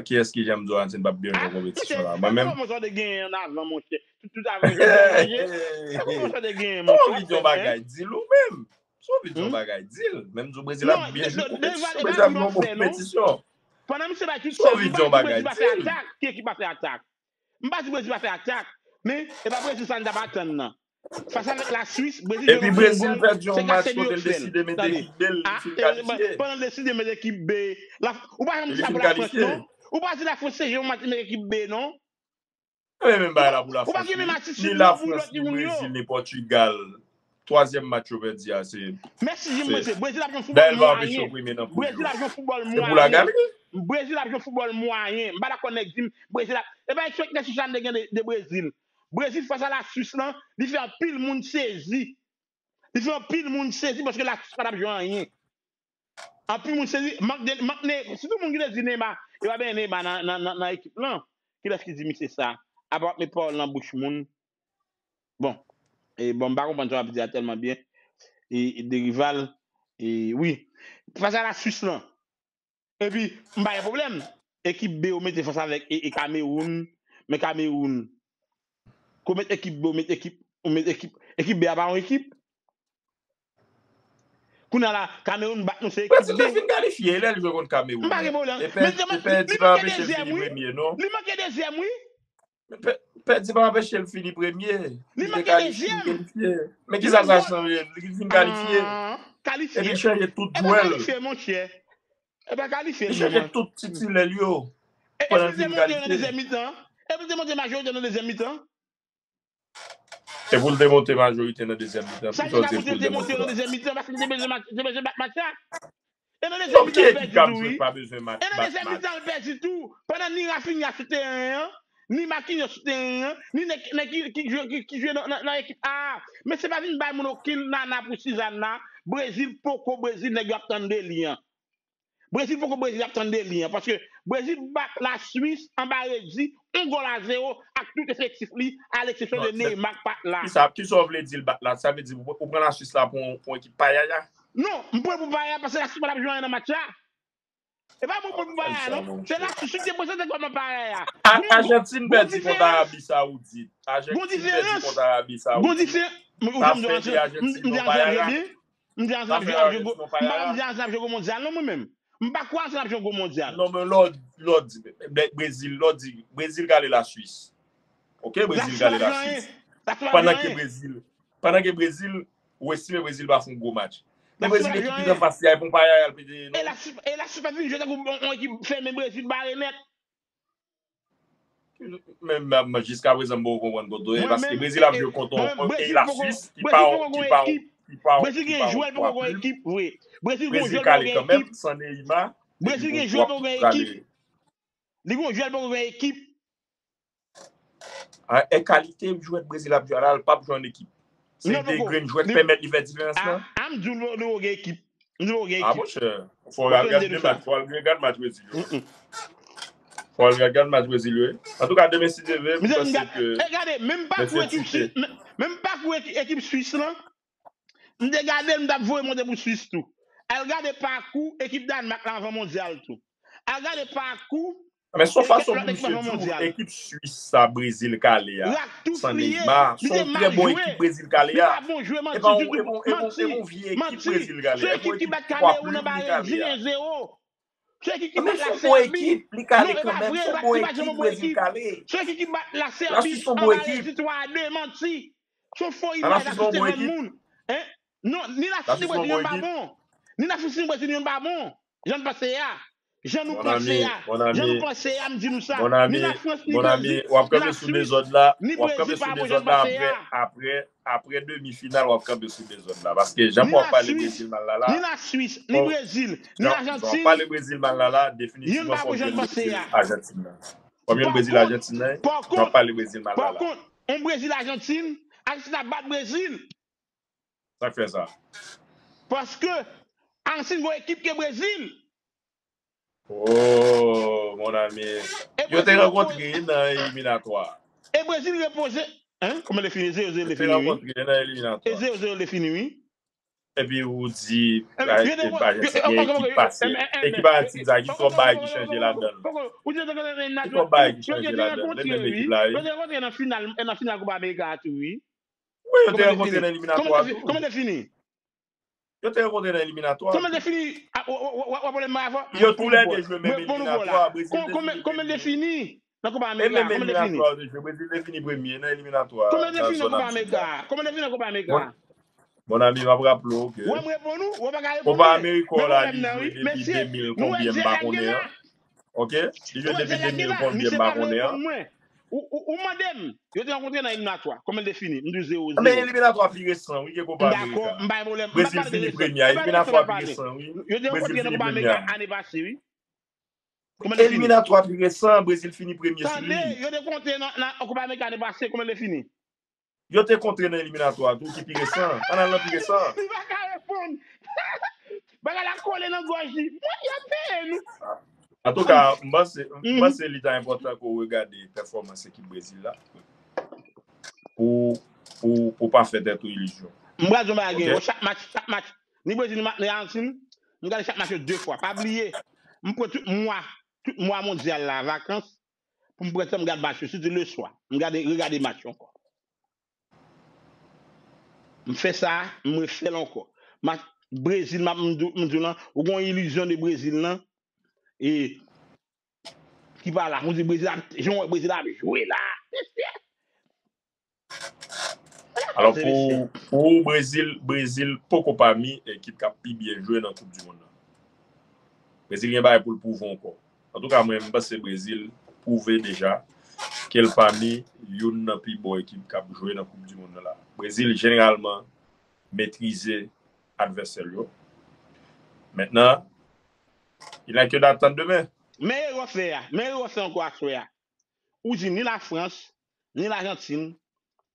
Kiyès ki janm di w Ajantin p ap byen jwe yon konpetisyon la? Mwen menm. Sa konprann sa w te genyen an avan, monchè. Tout, tout avan jodi a, monchè. Sa konprann sa w te genyen, monchè. Ou anvi di yon bagay, di l ou menm. Si w anvi di yon bagay, di l. Men m di w Brezil ap byen jwe konpetisyon, Brezil ap jwe yon bon konpetisyon. Pandan misye bay tout sa, m pa di Brezil pa fè atak. Ki ekip pa fè atak? M pa di Brezil pa fè atak. Men, e pa Brezil sa n t ap atann nan. Fas avèk Laswis, Brezil jwe yon gòl, se Casemiro k fè l. Tande. Pandan l deside met ekip B, ou pa janm di sa pou Lafrans, non? Ou pa di Lafrans se jwe yon match met ekip B, non? Ou pa gen menm atitid non pou lòt moun yo. Ni Lafrans, ni Brezil, ni Pòtigal. Twazyèm match yo pèdi a, se. Mèsi, Jim, mwen se Brezil ap jwe yon foutbòl mwayen. Brezil ap jwe yon foutbòl mwayen. Brezil ap jwe yon foutbòl mwayen. M pa dakò nèg di m Brezil ap. E pa ekspektasyon sa m te gen de, de Brezil. Brezil fas a Laswis lan, li fè anpil moun sezi. Li fè anpil moun sezi paske Laswis pa t ap jwe anyen. Anpil moun sezi, mank de, mank Ne, sitou moun ki te di Neymar, yo pa benyen Neymar nan, nan, nan, nan ekip lan. Kilès ki di misye sa? Apa w ap met pawòl nan bouch moun. Bon, e bon, m pa konprann sa w ap di a tèlman byen. E, e Derival, e wi. Fas a Laswis lan. Epi, m pa gen pwoblèm. Ekip B ou mete fas avèk e, e Kamewoun, men Kamewoun. Kou met ekip B ou met ekip, ou met ekip, ekip B a pa yon ekip. Kounye a la, Kamewoun bat nou se ekip B. Brezil te fin kalifye lè l jwe kont Kamewoun. M pa gen pwoblèm. Men li manke dezyèm, wi. Li manke dezyèm, wi. Pèdi pa anpeche l fini premye. Li manke dezyèm. Men kisa sa chanje? Li fin kalifye. Epi l chanje tout jwè l. Li chanje tout titilè l yo. Pandan l fin kalifye. Epi l te monte majorite nan dezyèm mitan. Epi l te monte majorite nan dezyèm mitan. Sa ki ka pouse l te monte nan dezyèm mitan, paske li te bezwen bat match la. E nan dezyèm mitan, l pèdi tou, wi. E nan dezyèm mitan, l pèdi tou. Pandan ni Raphinha sou teren an, ni Marquinhos sou teren an, ni nèg, nèg ki, ki jwe, ki, ki jwe nan, nan, nan ekip A a. Men se pa vin bay moun okenn nana pou Suzana. Brezil poko, Brezil, nèg yo ap tann de li an. Brezil poko, Brezil ap tann de li an. Paske Brezil bat Laswis anba redi, yon gòl a zewo, ak tout efektif li, a leksepsyon de Neymar k pa t la. Kisa, kisa w vle di l bat la? Sa vle di ou, ou pran Laswis la pou, pou yon ekip payaya? Non, m pran l pou payaya paske Laswis pa t ap jwe anyen nan match la. E pa mwen pran l pou payaya, non. Se Laswis ki te prezante kòman payaya. Ajantin pèdi kont Arabi Sawoudit. Ajantin pèdi kont Arabi Sawoudit. Sa fè di Ajantin yon payaya? M di Ajantin ap jwe gwo, m pa di Ajantin ap jwe gwo mondyal non mwen menm. M pa kwè Ajantin ap jwe gwo mondyal. Non, men lè w, lè w di Brezil, lè w di Brezil kale Laswis. Ok, Brezil kale Laswis. Pandan ke Brezil, pandan ke Brezil, ou estime Brezil pa fè yon gwo match. Men Brezil ekip ki t anfas li a, e pa yon payaya l pete non. E Laswis pa vin jwe tankou yon ekip fèmen Brezil bare nèt. Men, men, men jiskaprezan m poko konprann kote w ye, paske Brezil ap jwe kont yon, e, Laswis ki pa yon, ki pa yon, ki pa yon, Brezil gen jwè l poko gen ekip vre. Brezil gen jwè l poko gen ekip. Brezil gen jwè l poko gen ekip. Li gen jwè l poko gen ekip. E kalite jwèt Brezil ap jwe a la, l p ap jwe an ekip. Se de grenn jwèt pèmèt li fè diferans lan. A, m di w li poko gen ekip. M di w gen ekip. A monchè, fò w al gad de match, fò w al gad match Brezil yo. Fò w al gad match Brezil yo. Antouka, demen si Dye vle, m panse ke. E gade, menm pakou ekip Swis, menm pakou ekip Swis lan, m te gade l, m t ap voye monte pou Swis tou. Al gade pakou ekip Dànmak la anvan mondyal tou. Al gade pakou Men se yon fason pou misye di w ekip Swis sa Brezil kale a, san Neymar, se yon trè bon ekip Brezil kale a. E pa yon, e pa yon, e pa yon, e pa yon vye ekip Brezil kale a. E pa yon ekip ki twa plim li kale a. Men se yon bon ekip li kale kanmenm, se yon bon ekip Brezil kale. Laswis se yon bon ekip. Laswis se yon bon ekip. Non, ni Laswis ni Brezil, youn pa bon. Ni Laswis ni Brezil, youn pa bon. Jan n panse a. Jan nou panse a. Jan nou panse a, m di nou sa. Ni Lafrans, ni Brezil, ni Laswis, ni Brezil pa bon jan n panse a. Apre, apre demi final, w ap kanpe sou dezòd la. Paske jan pou w ap pale Brezil mal la la. Ni Laswis, ni Brezil, ni Lajantin, youn pa bon jan n panse a. Ajantin nan. Kòm yon Brezil Ajantin nan, jan w ap pale Brezil mal la la. Pa kont, yon Brezil Ajantin, Ajantin ap bat Brezil. Sa k fè sa? Paske Argentine gon ekip ke Brezil. Oh, mon ami. Yo te rankontre nan eliminatwa. E Brezil repoze. Hein? Kòman li fini? Zero zero li fini, wi. Yo te rankontre nan eliminatwa. E zero zero li fini, wi. Epi ou di Ajantin gen ekip pase. Ekip Ajantin sa, ki twòp bagay ki chanje ladan l? Ki twòp bagay ki chanje ladan l? Menm ekip la, wi. Yo te rankontre nan final, nan final Koup Amerika a tou, wi. Wi, yo te rankontre nan eliminatwa tou. Kòman li fini? Yo te rankontre nan eliminatwa. Kòman li fini? W ap pale m avan? Yo toulède jwe menm eliminatwa. Brezil te fini premye. Kòman li fini nan Koup Amerika? E menm eliminatwa yo te jwe, Brezil te fini premye nan eliminatwa. Kòman li fini nan Koup Amerika? Kòman li fini nan Koup Amerika? Mon ami, m ap raple w ke Koup Amerika w la, li jwe depi de mil konbyen, m pa konnen an. Ok? Li jwe depi de mil konbyen, m pa konnen an. Ou, ou, ou mande m, yo te rankontre nan eliminatwa. Kòman li te fini? M di w zewo zewo. Men eliminatwa pi resan, wi, ke Kopa Amerika. Dakò, m pa gen pwoblèm. Brezil fini premye a, eliminatwa pi resan, wi. Yo te rankontre nan Kopa Amerika ane pase, wi. Kòman li te fini? Eliminatwa pi resan, Brezil fini premye sou li. Tande, yo te kontre nan, nan Kopa Amerika ane pase, kòman li te fini? Yo te kontre nan eliminatwa tou, ki pi resan. Ann al nan pi resan. Li pa ka reponn. Bagay la kole nan gòj li. Mwen, y ap peye nou. Antouka, m panse, m panse li ta enpòtan ke w regade pèfòmans ekip Brezil la pou, pou, pou w pa fè tèt ou ilizyon. M pral di w yon bagay, gen chak match, chak match, ni Brezil, ni Ajantin, m gade chak match yo de fwa. Pa bliye, m pran tout mwa, tout mwa mondyal la, vakans, pou m pran tan m gad match yo, sitou leswa. M gade, regade match yo ankò. M fè sa, m refè l ankò. Match Brezil, m ap, m di w lan, ou gon ilizyon de Brezil lan, e, ki pa la. M di Brezil ap, jan w wè Brezil ap jwe la. Alò, pou, pou Brezil, Brezil poko pami ekip k ap pi byen jwe nan Koup di Mond lan. Brezil gen bagay pou l pwouve ankò. Antouka, mwen, m panse Brezil pwouve deja ke l pami youn nan pi bon ekip k ap jwe nan Koup di Mond lan la. Brezil, jeneralman, metrize advèsè l yo. Mentnan, il n'y a que d'attendre demain. Men erè w fè a, men erè w fè ankò aswè a. Ou di ni Lafrans, ni Lajantin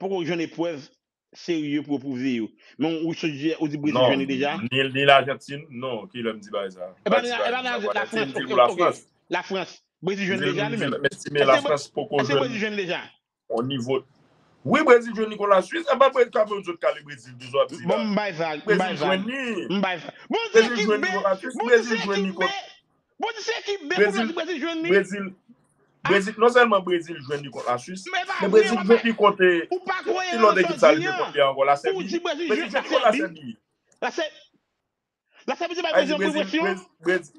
poko jwenn eprèv serye pou yo pwouve yo. Men ou sot di, ou di Brezil jwenn li deja? Non, ni, ni Lajantin, non, kilè m di bagay sa? E pa ni, e pa ni Lafrans, ok, ok. Lafrans. Brezil jwenn deja li menm? M estime Lafrans poko jwenn. Èske Brezil jwenn deja? O nivo. Wi, Brezil jwenn li kont Laswis. E pa Brezil, Kamewoun sot kale Brezil, toujou ap di la. Bon, m bay vag, m bay vag. Brezil jwenn li. M bay vag. Bon, se ekip B. Bon, se ekip B. Bon, se ekip B, Brezil jwenn li. Brezil, Brezil, non sèlman Brezil jwenn li kont Laswis, men Brezil jwenn li kont, ki lòt ekip sa li te jwe kont li ankò? Lasèbi. Brezil jwenn li kont Lasèbi. Lasèbi te bay Brezil anpil presyon.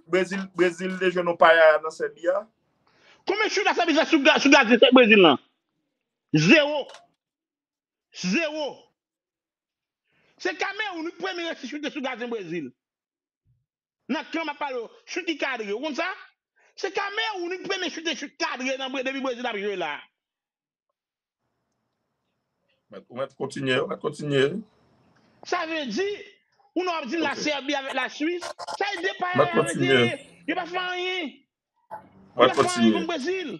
Brezil, Brezil te jwenn yon paya nan Sèbi a. Konbyen chout Lasèbi fè sou gadyen Brezil lan? Zewo. Zewo. Se Kamewoun ki premye resi choute sou gadyen Brezil. Nan kan m ap pale w, chout ki kadre. Ou konn sa? Se Kamewoun ki premye choute chout kadre nan, depi Brezil ap jwe la. Ou mèt kontinye, ou mèt kontinye. Sa vle di, ou nan w ap di m Lasèbi avèk Laswis, sa e de paya yo te ye. Yo pa fè anyen. Yo pa fè anyen kont Brezil.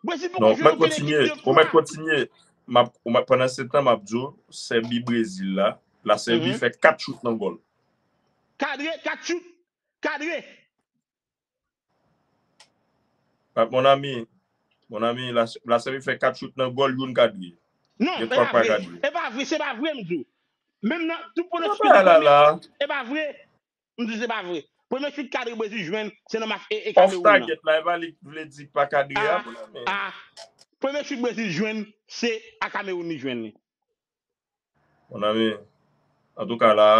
Brezil poko jwe okenn ekip de fwa. Ou mèt kontinye. M ap, ou mèt, pandan se tan, m ap di w, Sèbi Brezil la, Lasèbi fè kat chout nan gòl. Kadre, kat chout. Kadre. Mon ami, mon ami, Lasèbi fè kat chout nan gòl, youn kadre. Non, e pa vre. E pa vre, se pa vre, m di w. Menm nan tout pwonostik, e pa vre. M di se pa vre. Premye chout kadre Brezil jwenn, se nan match e, e Kamewoun nan. Off target la, e pa li k vle di pa kadre a, mon ami. Ah, premye chout Brezil jwenn, se a Kamewoun li jwenn li. Mon ami, antouka la,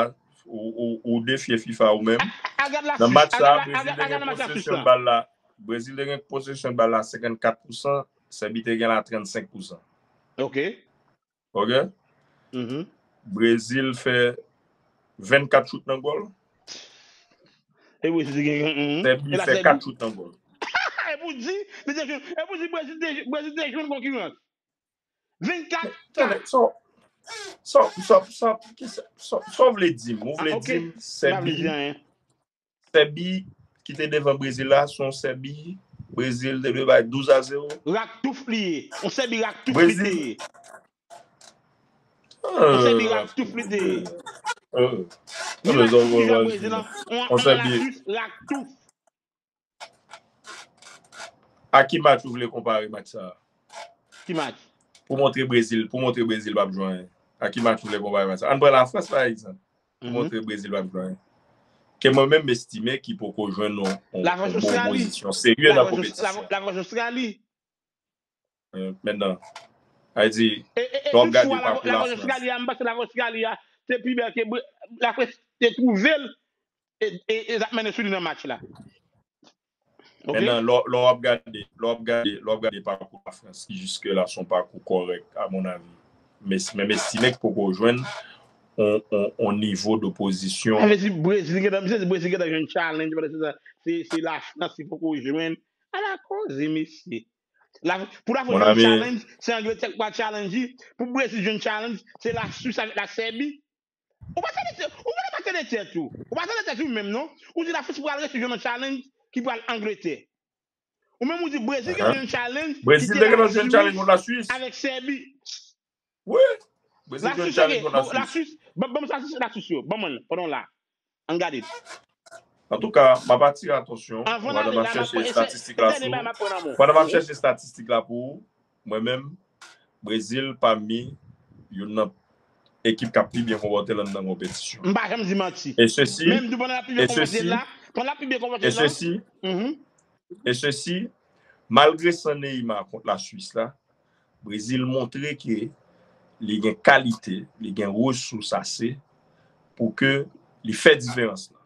ou, ou, ou defye FIFA ou menm. Nan match sa, Brezil te gen posesyon bal la. Brezil te gen posesyon bal la senkannkat pousan, Sèbi te gen la trannsenk pousan. Ok. Ok? Brezil fè vennkat chout nan gòl. E Brezil te gen, Sèbi fè kat chout nan gòl. E pou di, li te jwenn, e pou di Brezil te, Brezil te jwenn konkirans. Vennkat. Tande, sa, sa, sa, sa, sa, sa w vle di m? Ou vle di m Sèbi, Sèbi ki te devan Brezil la, se yon Sèbi, Brezil te dwe bay douz a zewo? Raktouf li ye. Yon Sèbi raktouf li te ye. Yon Sèbi raktouf li te ye. Ki match ki jwe Brezil an? An Lasis, Raktouf. A ki match ou vle konpare match sa a? Ki match? Pou montre Brezil, pou montre Brezil p ap jwe anyen. A ki match ou vle konpare match sa a? Ann pran Lafrans pa egzanp. Pou montre Brezil p ap jwe anyen. Ke mwen menm m estime ki poko jwenn yon, yon, yon bon pozisyon serye nan konpetisyon. Lafrans Ostrali. Mentnan, sa vle di, lè w ap gade pakou Lafrans. Lafrans Ostrali a, m panse Lafrans Ostrali a, se pi bèl ke Lafrans te twouve l e, e, e l ap mennen sou li nan match la. Mentnan, lè w ap gade, lè w ap gade, lè w ap gade pakou Lafrans, ki jiskela se yon pakou kòrèk, a mon avi. Men, men m estime k poko jwenn on, on, on nivo de pozisyon. Sa vle di Brezil gentan, misye di Brezil gentan jwenn challenge pandan se tan, se, se Lafrans ki poko jwenn. Ala koze, mesye. La, pou Lafrans jwenn challenge, se Angletè k pral challenge li. Pou Brezil jwenn challenge, se Laswis avèk Lasèbi. Ou pa tande tèt, ou pa tande tèt ou. Ou pa tande tèt ou menm, non. Ou di Lafrans pral resi jwenn yon challenge ki pral Angletè. Ou menm ou di Brezil gen yon challenge ki te Laswis avèk Sèbi. Wi. Brezil jwenn challenge kont Laswis. Laswis, ban m sa, Laswis yo. Ban mwen, pandan w la. Ann gade. Antouka, m ap atire atansyon ou pandan m ap chèche estatistik la sou, pandan m ap chèche estatistik la pou ou, mwen menm, Brezil pami youn nan ekip k ap pi byen konpòte l anndan konpetisyon. M pa janm di manti. E sesi, men m di w pandan l ap pi byen konpòte l la, pandan l ap pi byen konpòte l la. E sesi, malgre san Neymar kont Laswis la, Brezil montre ke li gen kalite, li gen resous ase pou ke li fè diferans lan.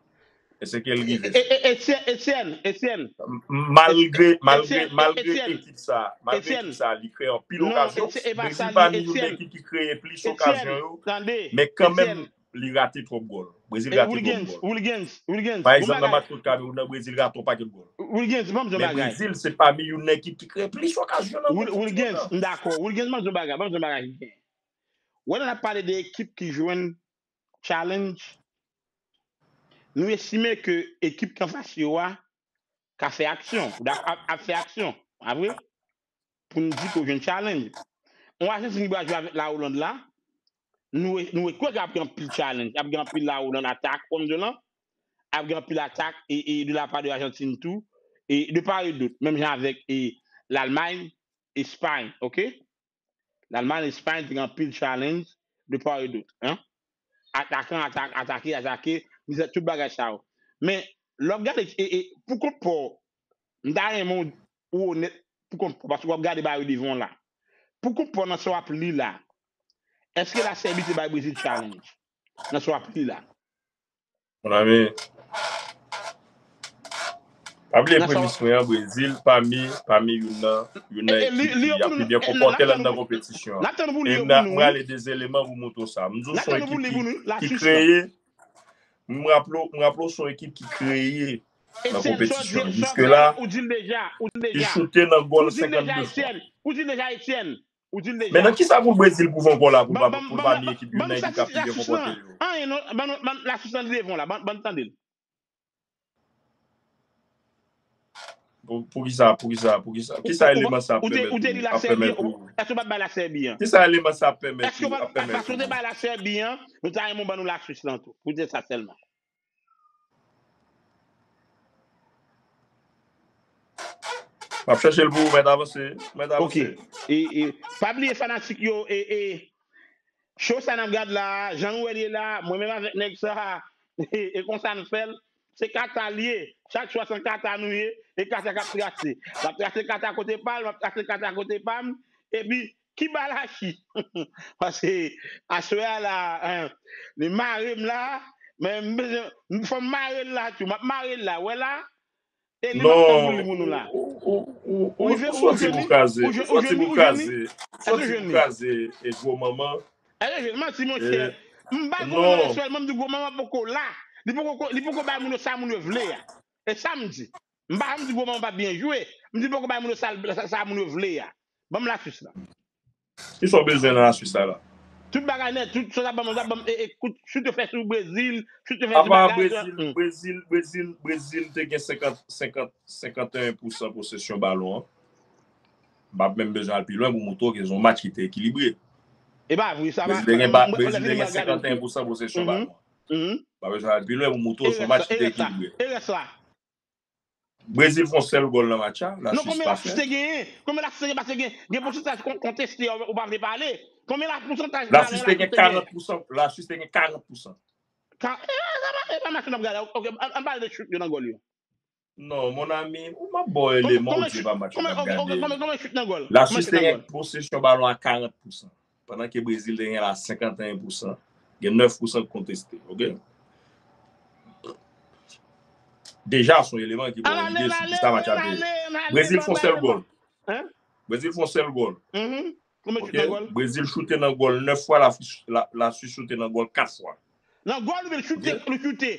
E se ke l rive fè. Etienne, Etienne. Malgre, malgre, malgre ekip sa, malgre ekip sa, li kreye anpil okazyon. Brezil pami youn nan ekip ki kreye plis okazyon yo, men kanmenm, li rate twòp gòl. Brezil rate twòp gòl. Pa egzanp, nan match kont Kamewoun nan, Brezil rate yon pakèt gòl. Men Brezil se pami youn nan ekip ki kreye plis okazyon nan gòl. Wilgens, m dakò. Wilgens, ban m di yon bagay, ban m di yon bagay ki gen. Wè, lè n ap pale de ekip ki jwenn challenge, nou estime ke ekip ki anfas yo a ka fè aksyon, ap, ap fè aksyon, pa vre? Pou n di ke w jwenn challenge. Yon Ajantin ki pral jwe avèk Lawoland la, nou, nou kwè ke ap gen anpil challenge, ap gen anpil Lawoland atak, kòm di w lan, ap gen anpil atak e, e de la part de Ajantin tou, e de part et d'autre, menm jan avèk e Lalmay, Espay, oke? Lalmay, Espay te gen anpil challenge de part et d'autre, hein? Atakan, atak, atake, atake, mizè, tout bagay sa yo. Men, lè w ap gade, e, e, pou kont pa w, m ta renmen w, ou onèt pou kont pa w, paske w ap gade bagay yo devan w la. Pou kont pa w nan sa w ap li la, èske Lasèbi te bay Brezil challenge nan sa w ap li la? Mon ami, pa bliye premis mwen an, Brezil pami, pami youn nan, youn nan ekip ki ap pi byen konpòte l anndan konpetisyon an. E m prale de eleman pou montre w sa. M di w se yon ekip ki, ki kreye, m raple w, m raple w se yon ekip ki kreye nan konpetisyon. Jiske la, li choute nan gòl senkannde fwa. Ou di l deja, Etienne. Ou di l deja. Men nan kisa pou Brezil pwouve ankò la pou l pa, pou l pa ni ekip youn nan ekip k ap pi byen konpòte yo? Anyen non, ban nou, ban Laswis nan devan la, ban, ban tande l. Pou, pou kisa, pou kisa, pou kisa? Kisa eleman sa ap pèmèt ou, ap pèmèt ou? Èske w pa t bay Lasèbi an? Kisa eleman sa ap pèmèt ou, ap pèmèt ou? Paske w te bay Lasèbi an, nou ta renmen w ban nou Laswis lan tou. Pou di sa sèlman. M ap chèche l pou ou, mèt avanse, mèt avanse. Ok. E, e, pa bliye fanatik yo, e, e, show sa n ap gad la, jan nou wè l ye la, mwen menm avèk nèg sa, e, e konsa n fè l, se kata l ye, chak swa se nan kata nou ye, e kata k ap trase. M ap trase kata kote pa l, m ap trase kata kote pa m, epi ki balachi. Paske aswè a la, hein, li mare m la, men m bezwen, fò m mare l la tou, m ap mare l la, wè la, e li p ap tann pou li pou nou la. Ou rive, ou jwenn li, ou jwenn li, ou jwenn li, ou jwenn li. Soti pou kraze, soti pou kraze, e gwo manman. Èske w jwenn? Manti, monchè. M ba l gwo manman sèlman, m di gwo manman poko la. Li poko, li poko bay moun yo sa moun yo vle a. E sa m di. M pa janm di gwo manman pa byen jwe. M di poko bay moun yo sa, sa, sa moun yo vle a. Ban m Laswis la. Kisa w bezwen nan Laswis la la? Tout bagay nèt, tout sa w ap ban m, sa w ap ban m, e, e, kout, chut yo fè sou Brezil, chut yo fè sou bagay. Apa Brezil, Brezil, Brezil, Brezil te gen senkant, senkant, senkant e en pousan posesyon balon an. M p ap menm bezwen al pi lwen pou montre w ke se yon match ki te ekilibre. E pa vre, sa pa, Brezil te gen, Brezil te gen senkant e en pousan posesyon balon an. Mhm. Pa bezwen al pi lwen pou moutre w se yon match ki te ekilibre. E rès la? Brezil fè yon sèl gòl nan match la, la Swis pa fè. Non, konbyen la Swis te genyen? Konbyen la Swis te genyen? Paske gen, gen pòsantaj konteste, ou pa vle pale. Konbyen la pòsantaj la Swis te gen? Karant pousan, la Swis te gen karant pousan. Ka, e, e, e, e pa match n ap gade. Ok, an, an pale de chout yo nan gòl yo. Non, mon ami, ou m ap ba w eleman, ou di pa match n ap gade. Konbyen, konbyen, konbyen, konbyen chout nan gòl? La Swis te gen posesyon balon a karant pousan, pandan ke Brezil te gen la senkanteyen pousan. Gen nèf pousan ki konteste, ok? Deja, se yon eleman ki ba w lide sou kisa match la te ye. Brezil fè yon sèl gòl. Brezil fè yon sèl gòl. Ok? Brezil choute nan gòl nèf fwa, la, la, la Swis choute nan gòl kat fwa. Nan gòl, li choute, li choute.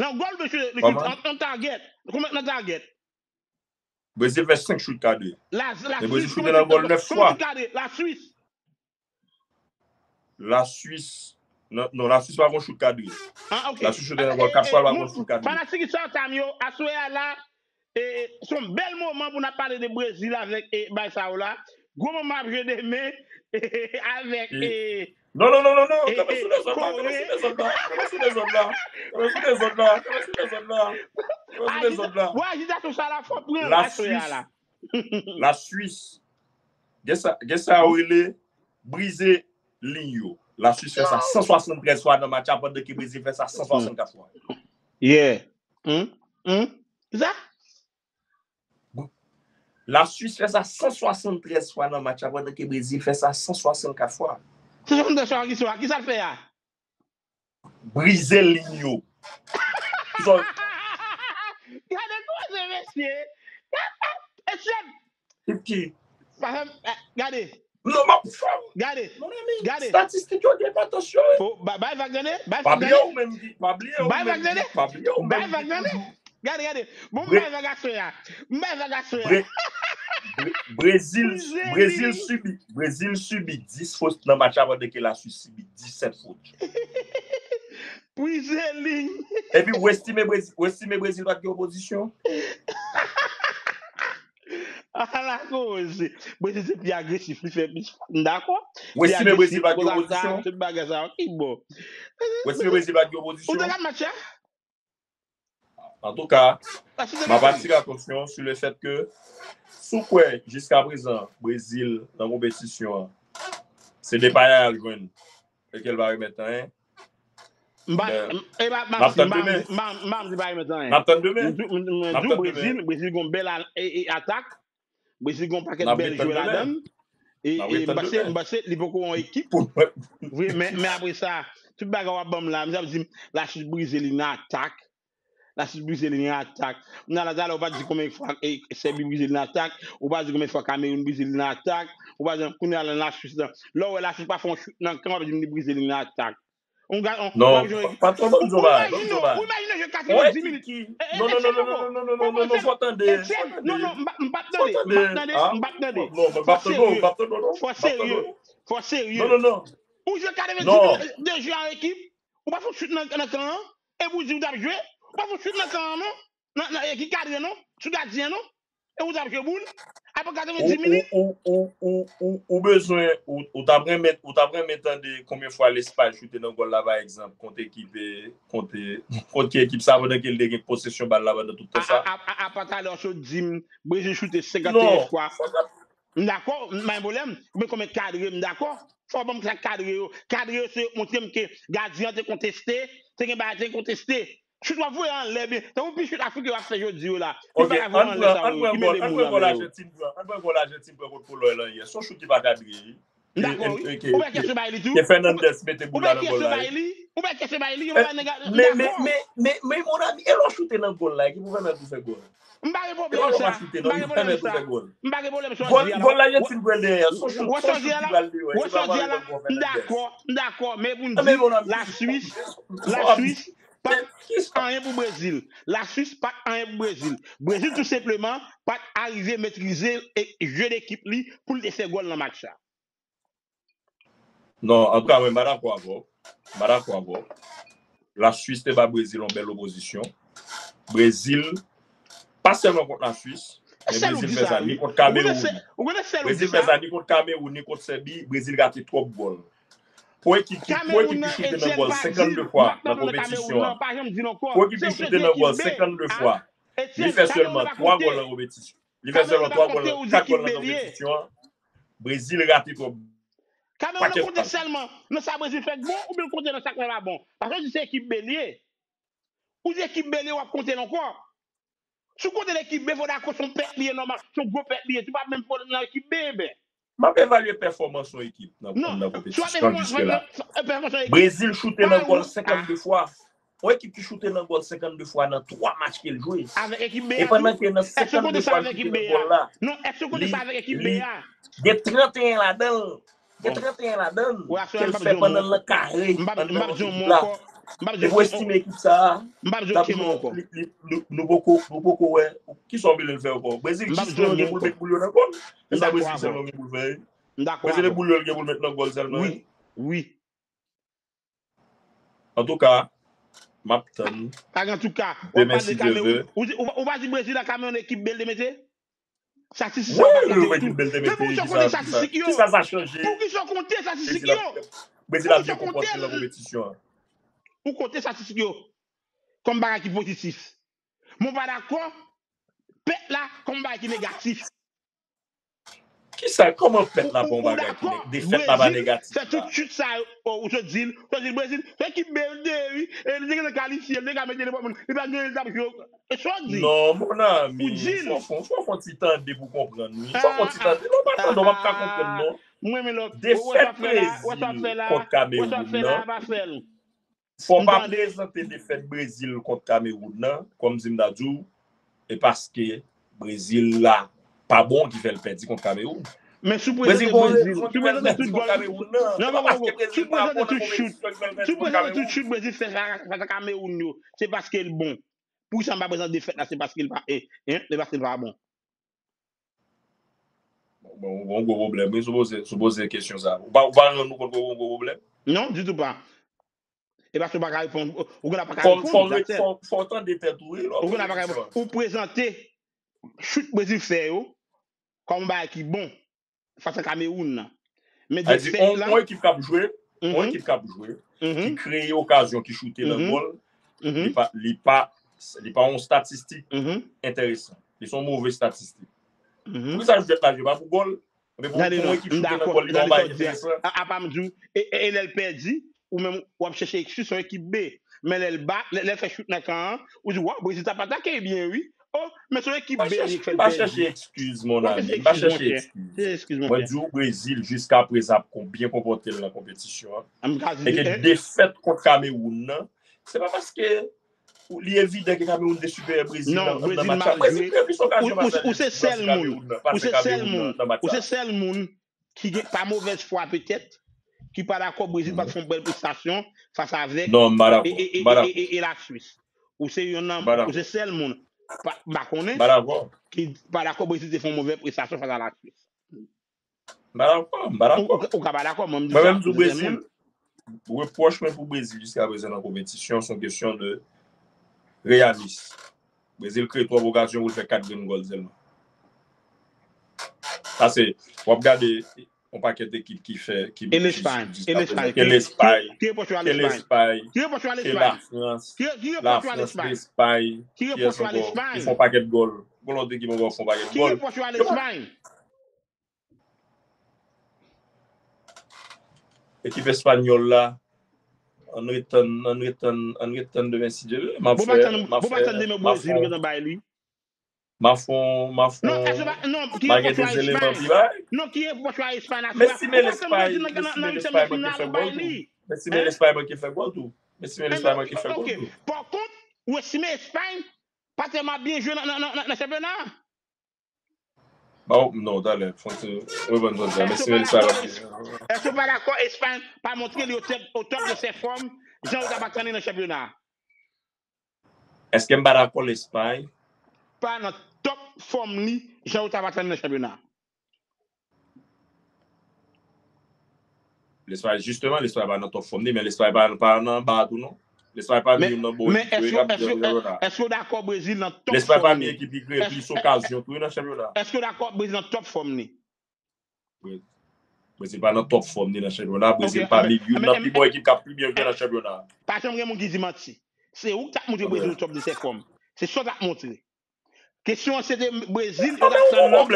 Nan gòl, li choute, li choute. An, an target. Konbyen nan target? Brezil fè senk chout kadre. La, la Swis, konbyen nan gòl nèf fwa? Chout kadre? La Swis. La Swis, non, non, la Swis pa gon chout kadre. Ah, ok. La Swis choute nan gòl kat fwa, pa gon chout kadre. Fanatik Star Time yo, aswè a la, e, se yon bèl moman pou n ap pale de Brezil avèk, e, bay sa yo la. Gwo moman ap jwe demen, e, avèk, e, non, non, non, non, non, kanpe sou lezòd la, kanpe sou lezòd la, kanpe sou lezòd la, kanpe sou lezòd la, kanpe sou lezòd la, kanpe sou lezòd la. Wè ajitasyon sa la fò pran aswè a la. La Swis. Gen sa, gen sa yo rele brize liy yo. La Swis fè sa san swasanntrèz fwa nan match la, pandan ke Brezil fè sa san swasannkat fwa. Yeah. Hmm? Hmm? Sa? La Swis fè sa san swasanntrèz fwa nan match la, pandan ke Brezil fè sa san swasannkat fwa. San swasanntrèz fwa, ki sa, ki sa l fè a? Brize liy yo. Gade koze, mesye. Mesye. Ki? Gade. Non, m ap fè. Gade. Mon ami, gade. Statistik yo gen enpòtans yo, wi. Bay vag tande, bay vag tande. Pa bliye ou menm ki, pa bliye ou menm ki, pa bliye ou menm ki toujou. Bay vag tande. Gade, gade. Bon, m bay vag aswè a. M bay vag aswè a. Brezil, Brezil sibi, Brezil sibi dis fot nan match la, pandan ke la Swis sibi disèt fot. Brize liy. Epi, ou estime Brezil, ou estime Brezil pa t gen opozisyon? Ala koze. Brezil se pi agresif, li fè plis fot. M dakò. Ou estime Brezil pa t gen opozisyon? Tout bagay sa yo ki bon. Ou estime Brezil pa t gen opozisyon? Ou te gade match la? Antouka, m ap atire atansyon sou le fèt ke, si w kwè jiskaprezan Brezil nan konpetisyon an, se Depay a y al jwenn e ke l pa remèt anyen, m ap tann demen. M ap tann demen. M ap tann demen. Brezil, Brezil gon bèl atak. Brezil gen yon pakèt bèl jwè ladan l. E, e m panse, m panse li poko yon ekip. Vre, men, men apre sa, tout bagay w ap ban m la, m ap di m, Lachwis brize li nan atak. Lachwis brize li nan atak. Kounye a la, talè, ou pa di konbyen fwa, e, Sèbi brize li nan atak. Ou pa di konbyen fwa Kamewoun brize li nan atak. Ou pa di, kounye a la, Lachwis la. Lè w wè Lachwis pa fè yon chout nan kan, w ap di m li brize li nan atak. Non, pa twò ban m di w bagay, ban m di w bagay. Ou imajine w jwe katrevenndis minit. Non, non, non, fò tande, fò tande. Non, non, m p ap tande, m p ap tande, m p ap tande. Fò serye, fò serye, fò serye. Non, non, non. Ou jwe katrevenndis minit de jeu an ekip, ou pa fè yon chut nan, nan kan an, epi ou di ou t ap jwe, ou pa fè yon chut nan kan an, non. Nan, nan, e ki kadre non? Sou gadyen non? E ou t ap jwe boul? Apre katrevenndis minit? Ou, ou, ou, ou, ou, ou bezwen, ou, ou t ap renmen, ou t ap renmen tande konbyen fwa Lespay choute nan gòl la, pa egzanp, kont ekip, e, kont, e, kont ki ekip sa, pandan ke l te gen posesyon bal la pandan tout tan sa? A, a, a, apa talè w sot di m Brezil choute senkanteyen fwa. M dakò, m pa gen pwoblèm. Konbyen, konbyen kadre, m dakò. Fò w ban m sa kadre yo. Kadre yo se montre m ke gadyen an te konteste, te gen bagay te konteste. Chut w ap voye anlè byen. Tankou pi chut Afrik yo ap fè jodi yo la. Ok, ann pran, ann pran gòl, ann pran gòl Ajantin pran. Ann pran gòl Ajantin pran kont Polòy lan yè. Se yon chut ki pa kadre, wi. M dakò, wi. Ou bay kesyon bay li tou. Ke Fernandes mete boul la nan gòl la, wi. Ou bay kesyon bay li. Ou bay kesyon bay li. Men, men, men, men, men, mon ami, e lè w choute nan gòl la, ki pou Fernandes fè gòl? M pa gen pwoblèm sa. M pa gen pwoblèm sa. M pa gen pwoblèm sa w di a la. Gòl Lajantin pran dèyè, se yon chut, se yon chut ki pral deyò, e se pa vale nan gòl Fernandes. M dakò, m dakò, men pou n di, Laswis, Laswis pa t anyen pou Brezil. Laswis pa t anyen pou Brezil. Brezil tou senpleman pa t arive metrize, e, je dekip li pou l te fè gòl nan match la. Non, antouka, mwen, m pa dakò avè w. M pa dakò avè w. Laswis te ba Brezil yon bèl opozisyon. Brezil, pa sèlman kont Laswis, men Brezil fè sa ni kont Kamewoun. Brezil fè sa ni kont Kamewoun, ni kont Sèbi. Brezil rate twòp gòl. Pou ekip ki, pou ekip ki choute nan gòl senkannde fwa nan konpetisyon an. Pou ekip ki choute nan gòl senkannde fwa. Li fè sèlman twa gòl nan konpetisyon. Li fè sèlman twa gòl nan, kat gòl nan konpetisyon an. Brezil rate twòp. Kamewoun konte sèlman nan sa Brezil fè k bon oubyen l konte nan sa k fè pa bon? Paske w di se ekip B li ye. Ou di ekip B li ye, w ap konte l ankò. Si w konte l ekip B, fò w dakò se yon pèt li ye nòmal, se yon gwo pèt li ye. Si w pa menm fò nan ekip B, enben. M ap evalye pèfòmans yon ekip nan, nan konpetisyon jiske la. Brezil choute nan gòl senkannde fwa. Yon ekip ki choute nan gòl senkannde fwa nan twa match ke l jwe. Avèk ekip B a tou? E pandan ke nan senkannde fwa l choute nan gòl la, li gen trannteyen ladan l. Gen trannteyen ladan l ke l fè pandan l nan kare anndan ekip la. Depi w estime ekip sa a, nou poko, nou poko wè kisa w bezwen fè ankò. Brezil jis li gen pou l met boul yo nan gòl. Se sa Brezil sèlman gen pou l fè. Brezil e boul yo l gen pou l met nan gòl sèlman. Antouka, m ap tann. Pa gen antouka. Demen, si Dye vle. Ou pa di Brezil la Kamewoun ekip B l te mete? Statistik sa yo pa konte tou. Fè pou misye konte statistik yo. Kisa sa chanje? Poukisa w konte statistik yo? Brezil ap byen konpòte l nan konpetisyon an. Ou konte statistik yo kòm bagay ki pozitif. Men w pa dakò pèt la kòm bagay ki negatif. Kisa, kòman pèt la pa yon bagay ki neg-, defèt la pa negatif la? Se tout chit sa yo, ou sot di l, ou sot di l Brezil, se ekip B l te ye wi, e li te gentan kalifye, li te ka mete nenpòt moun, li pa t genyen, li t ap jwe. E sa w di? Non, mon ami, fò, fò, fò, fò ti tande pou konprann wi. Fò, fò ti tande. Non, pa tande, w p ap ka konprann non. Defèt Brezil kont Kamewoun nan. Fò w pa prezante defèt Brezil kont Kamewoun nan, kòm si m ta di w, e paske Brezil la pa bon ki fè l pèdi kont Kamewoun. Men si w prezante Brezil, si w prezante tout gòl, non, non, non, si w prezante tout chout, si w prezante tout chout Brezil fè fas a Kamewoun yo, se paske l bon. Poukisa m pa prezante defèt la, se paske l pa, e, e paske l pa bon. Bon, ou gen yon gwo pwoblèm wi, si w poze, si w poze kesyon sa. Ou pa, ou pa rann ou kont ke ou gen yon gwo pwoblèm? Non, ditou pa. E paske w pa ka reponn, ou gen pa ka reponn. Fò, fò, fò w tande tèt ou wi. Ou gen pa ka reponn. Ou prezante chout Brezil fè yo kòm yon bagay ki bon fas a Kamewoun nan. Men defèt la, yon ekip k ap jwe, yon ekip k ap jwe, ki kreye okazyon, ki choute nan gòl, li pa, li pa, li pa yon statistik enteresan. Li se yon move statistik. Poukisa Judèt la jwe pa pou gòl? Men pou, pou yon ekip choute nan gòl, li pa yon bagay enteresan. Apa m di w, e, e, e lè l pèdi, ou menm w ap chèche ekskiz, se yon ekip B. Men lè l bat, lè, lè l fè chout nan kan an, ou di, waw, Brezil t ap atake byen wi. Oh, men se yon ekip B li k fè l pèdi. M pa chèche ekskiz, mon ami. M pa chèche ekskiz. Mwen di w, Brezil, jiskaprezan, ap byen konpòte l nan konpetisyon an. E ke defèt kont Kamewoun nan, se pa paske li evidan ke Kamewoun te siperyè Brezil nan, nan match la. Brezil mal jwe. Ou se sèl moun, ou se sèl moun, ou se sèl moun ki gen, pa movèz fwa petèt, ki pa dakò Brezil pa t fè yon bèl prestasyon fas avèk e, e, e, e, e Laswis. Ou se youn nan, ou se sèl moun, pa, m pa konnen, ki pa dakò Brezil te fè yon movèz prestasyon fas a Laswis. M pa dakò, m pa dakò. Ou, ou, ou ka pa dakò, mwen m di sa, ou se sèl moun. Mwen menm m di w Brezil, repwòch mwen pou Brezil jiskaprezan nan konpetisyon, se yon kesyon de reyalis. Brezil kreye twòp okazyon pou l fè kat grenn gòl sèlman. Sa se, w ap gade yon pakèt ekip ki fè, ki, e Lespay, e Lespay, ke Lespay, ke Lespay, ke Lafrans, Lafrans, Lespay, kiyès ankò ki fè yon pakèt gòl? Gon lòt ekip ankò fè yon pakèt gòl. Ki repwòch yo a Lespay? Ekip espanyòl la, ann ret tann, ann ret tann, ann ret tann demen si Dye vle. M ap fè, m ap fè, m ap fè yon, m ap fè yon, m ap gen de eleman pi bay. Men si men Lespay, men si men Lespay manke fè gòl tou. Men si men Lespay manke fè gòl tou. Men si men Lespay manke fè gòl tou. Pa kont, ou estime Espay pa tèlman byen jwe nan, nan, nan, nan chanpyona a? Ba w, non, talè, fò n ti revann jodi a. Men si men Lespay pa byen. Èske w pa dakò Espay pa montre li o tèp, o tòp de sè fòm, jan ou t ap atann li nan chanpyona a? Èske m pa dakò Lespay pa nan tòp fòm li, jan ou t ap atann li nan chanpyona a? Lespay, jisteman, Lespay pa nan tòp fòm li, men Lespay pa, pa nan anba a tou non. Lespay pami youn nan bon ekip yo k ap jwe nan chanpyona. Èske w dakò Brezil nan tòp fòm li? Lespay pami ekip ki kreye plis okazyon tou wi nan chanpyona. Èske w dakò Brezil nan tòp fòm li? Wi. Brezil pa nan top fòm ni nan chanpyona. Brezil pami youn nan pi bon ekip k ap pi byen jwe nan chanpyona. Pa janm gen moun ki di manti. Se ou ki t ap montre Brezil top de sè fòm. Se sa w t ap montre. Kesyon an se te Brezil yo t ap tann nan.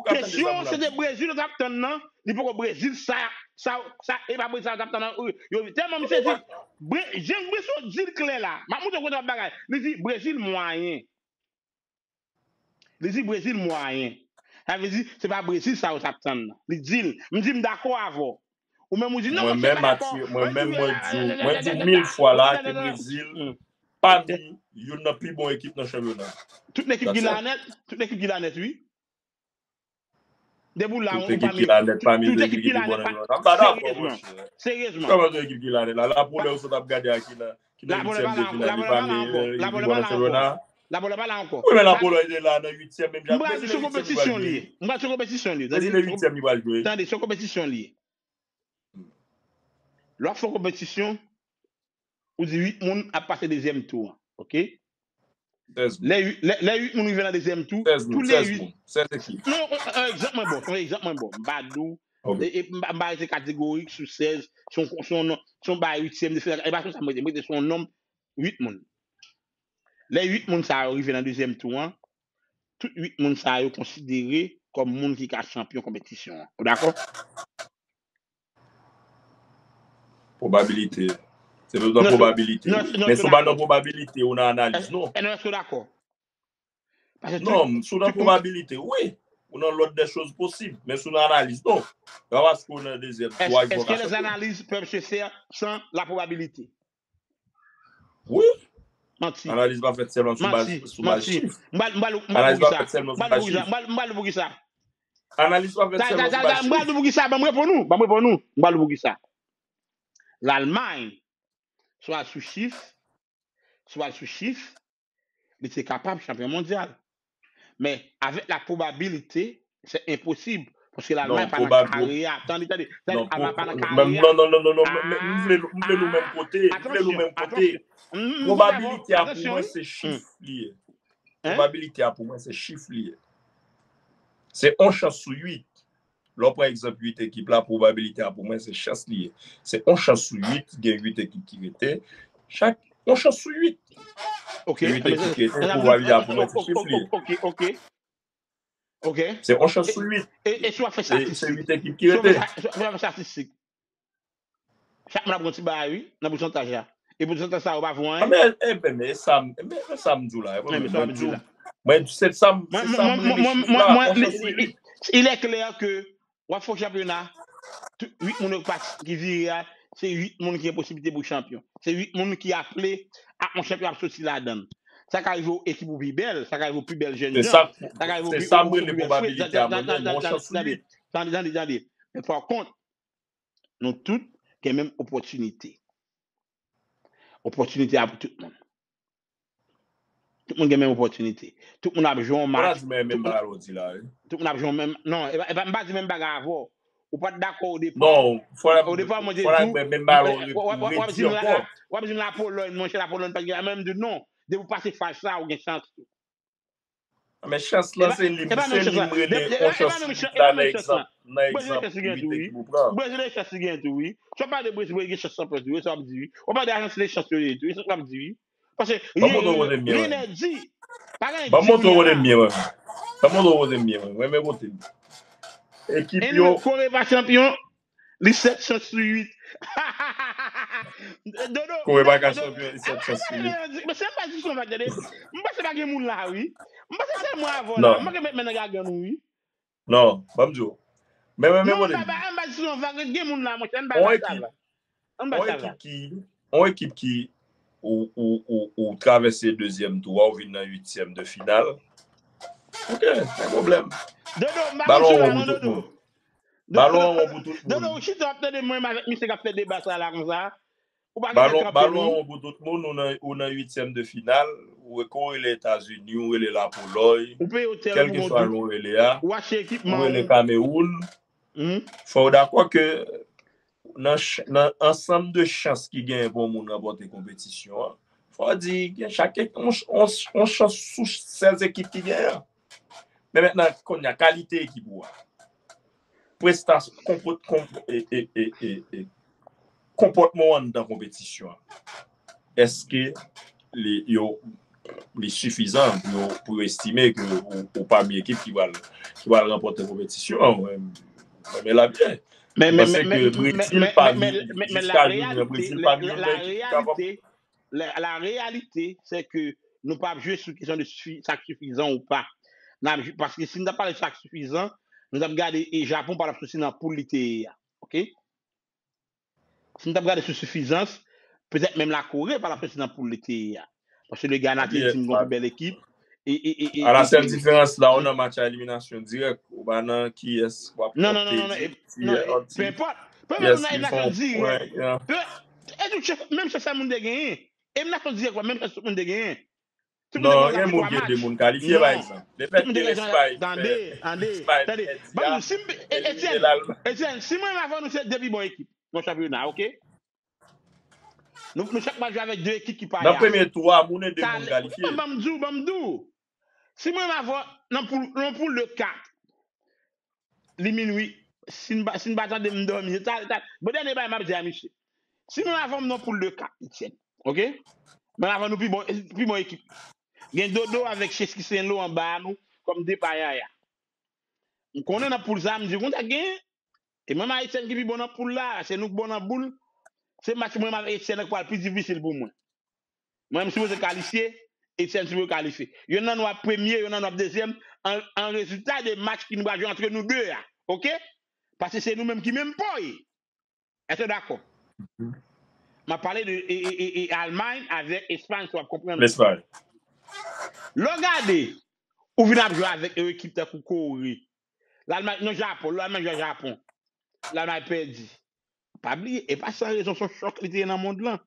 Kesyon an se te Brezil yo t ap tann nan. Li poko Brezil sa, sa, sa, e pa Brezil sa yo t ap tann nan. Yo, tèlman misye di, jan Brezil di l klè la, m ap montre w kontre bagay. Li di Brezil mwayen. Li di Brezil mwayen. Sa vle di, se pa Brezil sa yo t ap tann nan. Li di l, m di m dakò avè w. Ou menm ou di non, mwen menm Matye, mwen menm mwen di w, mwen di w mil fwa la ke Brezil pami youn nan pi bon ekip nan chanpyona. Tout lekip ki la nèt, tout lekip ki la nèt wi. Depi w la, tout ekip ki la nèt pami tout ekip ki la nèt. M pa dakò monchè. Seryezman. Kòman tout ekip ki la nèt la? Lapolè ou sot ap gade a ki nan ki nan uityèm de final li pami ekip ki bon nan chanpyona. Lapolè pa la ankò. Wi men Lapolè te la nan uityèm menm jan. M pral di se konpetisyon li ye. M pral di se konpetisyon li ye. Brezil se uityèm li pral jwe. Tande, se konpetisyon li ye. Lè w ap fè konpetisyon, ou di uit moun ap pase dezyèm tou an. Oke? Lè uit moun rive nan dezyèm tou, tou lè uit. Non, yon egzanp mwen ba w, se yon egzanp mwen ba w. M pa di w, m pa rete kategorik sou sèz, se yon bagay uityèm de final, e pa sou sa m rete, m rete sou yon nonb uit moun. Lè uit moun sa yo rive nan dezyèm tou an, tout uit moun sa yo konsidere kòm moun ki ka chanpyon konpetisyon an. Ou dakò? Pwobabilite. Se bezwen pwobabilite. Men si w pa nan pwobabilite, ou nan analiz non. Èske w dakò? Non, si w nan pwobabilite, wi. Ou nan lòd dè choz posib. Men si w nan analiz, non. Yo ap aske w nan dezyèm, twazyèm. Èske lè zanaliz pèp se fè san la pwobabilite? Wi. Manti. Analiz pa fèt sèlman sou baz chif. Analiz pa fèt sèlman sou baz chif. M pral di w poukisa. Analiz pa fèt sèlman sou baz chif. M pral di w poukisa. Ban m reponn ou. Ban m reponn ou. M pral di w poukisa. Lalmay, si w al sou chif, si w al sou chif, li te kapab chanpyon mondyal. Men, avèk la pwobabilite, se enposib. Paske Lalmay pa nan kare a. Tande, tande, tande, Lalmay pa nan kare a. Non, non, non, non, non, non, m vle nou menm kote. M vle nou menm kote. Pwobabilite a pou mwen se chif li ye. Pwobabilite a pou mwen se chif li ye. Se yon chans sou uit. Lè w pran egzanp uit ekip la, pwobabilite a pou mwen se chans li ye. Se yon chans sou uit, gen uit ekip ki rete. Chak, yon chans sou uit. Gen uit ekip ki rete, pwobabilite a pou mwen se chif li ye. Se yon chans sou uit. E si w ap fè estatistik? Se uit ekip ki rete. Si w ap fè estatistik? Chak moun ap gen yon ti bagay wi, nan pousantaj la. E pousantaj sa yo pa vo anyen. Men, men, men sa m di w la. Mwen, mwen, mwen, mwen, mwen, il est clair que w ap fè yon chanpyona, uit moun yo ki vire a, se uit moun ki gen posiblite pou chanpyon. Se uit moun ki aple ak yon chanpyon ap soti ladan l. Sa ka rive w ekip ou pi bèl, sa ka rive w pi bèl jèn jan, sa ka rive w pi bèl fre. Tande, tande, tande. Men pa kont, nou tout gen menm opòtinite. Opòtinite a pou tout moun. Tout moun gen menm opòtinite. Tout moun ap jwe yon match. Tout moun ap jwe yon menm. Non, e pa, e pa, m pa di menm bagay avè w. Ou pa t dakò o depa. O depa, mwen te di w, w ap di m la, w ap di m Lapolòn, monchè, Lapolòn pa t gen, men m di w non. Depi w pase faz sa, ou gen chans tou. Men chans lan se li, se li m rele yon chans sou uit la nan egzanp, nan egzanp uit ekip ou pran. Brezil gen chans li gen tou wi. Si w ap pale de Brezil, Brezil gen chans chanpyon tou wi, sa w ap di wi. Si w ap pale de Ajantin, se chans yo ye tou wi, se sa w ap di wi. Paske rien n'est dit. Pa gen di. Ban m montre w kote m byen mwen. Ban m montre w kote m byen mwen. Mwen men kote m. Ekip yo. Kore pa chanpyon. Li sèt chans sou uit. Dodo. Kore pa ka chanpyon, li sèt chans sou uit. Mesye, m pa di sou yon vag, tande. M panse pa gen moun la, wi. M panse se mwen avè w la. M manke met men nan gagann ou, wi. Non, ban m di w. Men, men, men, konnen. Non, m pa di sou yon vag, gen moun la, monchè, m pa di sa la. M pa di sa la. Yon ekip ki ou, ou, ou, ou travèse dezyèm tou a, ou vin nan uityèm de final. Ok, pa pwoblèm. Dodo, m pa konn sou la, non, Dodo. Balon an won pou tout moun. Dodo, ou chita w ap tande mwen menm avèk misye k ap fè deba sa la konsa. Ou pa gen tèt kanpe non. Balon an won pou tout moun, ou nan, ou nan uityèm de final, ou ke w rele Etazini, ou rele Lapolòy, kèlkeswa jan w rele a, ou rele Kamewoun, fò w dakò ke nan, nan ansanm de chans ki genyen pou yon moun ranpòte konpetisyon an, fò w di gen chak, yon, yon, yon chans sou sèz ekip ki genyen. Men mentnan, kounye a, kalite ekip ou a. prestasyon, konpòt, konp, e, e, e, e, e, konpòtman w anndan konpetisyon an, èske li, yo, li sifizan pou yo, pou yo estime ke ou, ou pami ekip ki pral, ki pral ranpòte konpetisyon an? Mwen, mwen renmen l byen. Men, Mwen men, panse men, men, ke men, Brezil men, pa men, mi, men, men la jiska jounen an, reyalite, Brezil la, pa mi la, yon la ekip ki kapab. reyalite, la, la reyalite, se ke nou p ap jwe sou kesyon de sifi, sa k sifizan ou pa. N ap jwe, paske si n ta pale sa k sifizan, nou t ap gade e Japon pa t ap soti nan poul li te ye a. Oke? Si n t ap gade sou sifizans, petèt menm Lakore pa t ap soti nan poul li te ye a. Paske le Ghana te Ebyen, di m gon pi bèl ekip. E, e, e, e, A la e, sèl e, diferans la, ou nan match a eliminasyon dirèk. Ou pa nan kiyès w ap Non, non, non, pòte non, non. E, di, non, e, e, anti, pe enpòt. Pe enpòt kiyès ou nan ki fè eliminasyon yon dirèk. pwen. Pe, e tout chans, menm chans sa moun te genyen. Eliminasyon dirèk, menm chans tout moun te genyen. Tout moun te Non, konn gen gade moun twa gen de match. moun kalifye, pa Non. egzanp. Tout Lefèt moun ke te genyen, Espay fè, tande, tande, Espay tande. pèdi Ban a, nou, si m, e, Elimine Etienne, Lalmany. Etienne, si mwen avè w nou se de pi bon ekip nan chanpyona, oke? Nou, nou chak match jwe avèk de ekip ki pa Nan ya. premye tou a, moun e de Sa, moun kalifye. ban, ban m di w, ban m di w. Si mwen avè w nan poul, nan poul de kat, li minwi, si n pa, si n pa tande m dòmi. Sa, sa, bon, dènye bagay m ap di a misye. Si mwen avè w nan poul de kat, Etienne, oke? Mwen avè w nou pi bon, pi bon ekip. Gen Dodo avèk Chesky Saint-Lo anba a nou, kòm de pa yaya. M konnen nan poul sa, m di konsa gen. E mwen, Etienne ki pi bon nan poul la, se nou k bon nan boul. Se match mwen avèk Etienne ki pral pi difisil pou mwen. Mwen, m sipoze kalifye, Etienne sipoze kalifye. Youn nan nou ap premye, youn nan nou ap dezyèm, an, an rezilta de match ki nou pral jwe antre nou de a. Oke? Paske se nou menm ki menm poy. Èske w dakò? M ap pale de e, e, e, e Almay avèk Espay, si w ap konprann. Lespay. Lè w gade, ou vin ap jwe avèk yon ekip tankou Kore. Lalmay, non, Japon, Lalmay jwe a Japon. Lalmay pèdi. Pa bliye, e pa san rezon, se yon chòk li te ye nan mond lan.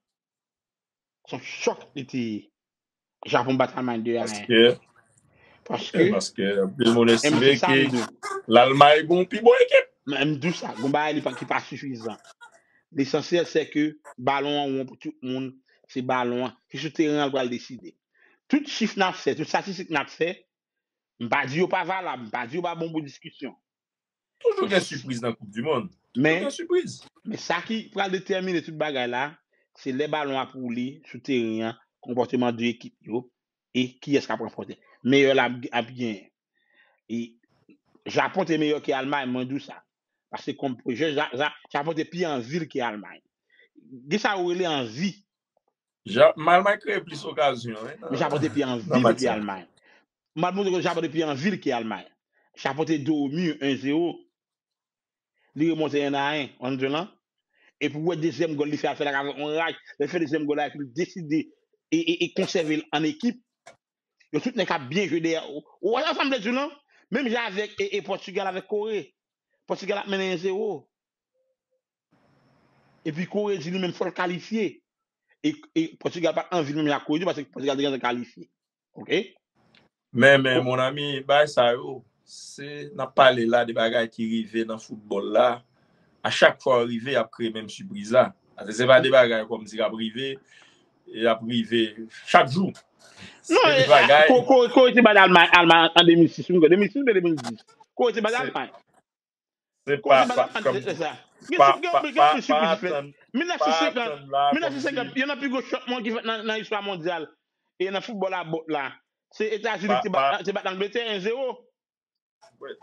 Se yon chòk li te ye. Japon bat Almay de a en. Paske, Paske, paske anpil moun e m estime di sa, ke m di w. Lalmay gon pi bon ekip. Men m di w sa, gon bagay li pa, ki pa sifizan. Lesansyèl, se ke balon an won pou tout moun, se balon an. Se sou teren an l pral deside. Tout chif n ap fè, tout statistik n ap fè, m pa di yo pa valab, m pa di yo pa bon pou diskisyon. Toujou gen sipriz nan Koup di Mond. Toujou Men, gen sipriz. men sa ki pral detèmine tout bagay la, se lè balon ap woule sou teren an, konpòteman de ekip yo, e kiyès k ap ranpòte. Meyè la ap, ap genyen. E Japon te meyè ke Almay, mwen di w sa. Paske kòm jwè, Ja-, Ja-, Japon te pi anvi l ke Almay. Gen sa yo rele anvi. Ja-, Almay kreye plis okazyon, wi, nan, Men Japon te pi anvi nan l match ke sa. Almay. M ap montre ke Japon te pi anvi l ke Almay. Japon te do mi en zewo. Li remonte en a en, on dirait lan. Epi w wè dezyèm gòl li fè, al fè la avèk yon raj. Lè l fè dezyèm gòl la, epi l deside e, e, e konsève l an ekip. Yo tout nèg k ap byen jwe dèyè. Ou, ou wè sa m vle di w lan? Menm jan avèk e, e Pòtigal avèk Kore. Pòtigal ap mennen en zewo. Epi Kore di li menm fò l kalifye. E, e Pòtigal pa t anvi l menm jan ak Kore tou, paske Pòtigal te gentan kalifye. Oke? Men, men, mon ami, bagay sa yo, se, n ap pale la de bagay ki rive nan foutbòl la. A chak fwa yo rive, y ap kreye menm sipriz la. Paske se pa de bagay kòmsi k ap rive, y ap rive chak jou. Se Non, de e, bagay, Ko-, Ko-, Kore te bat Almay, Almay an de mil sis, wi, de mil sis oubyen de mil dis. Kore te bat se, Almay. se Kore pa, te bat pa, Almay, kòm, se, se sa. Gen pa, sip-, gen pa, anpil, gen pa, anpil pa sipriz ki fèt. atann, pa Mil nèf san senkant, atann la mil nèf san senkant, kòmsi, youn nan pi gwo chòk mwen ki fèt nan, nan istwa mondyal. E nan foutbòl a bòt la. Se Etazini pa, ki te pa, bat, te bat Angletè en zewo.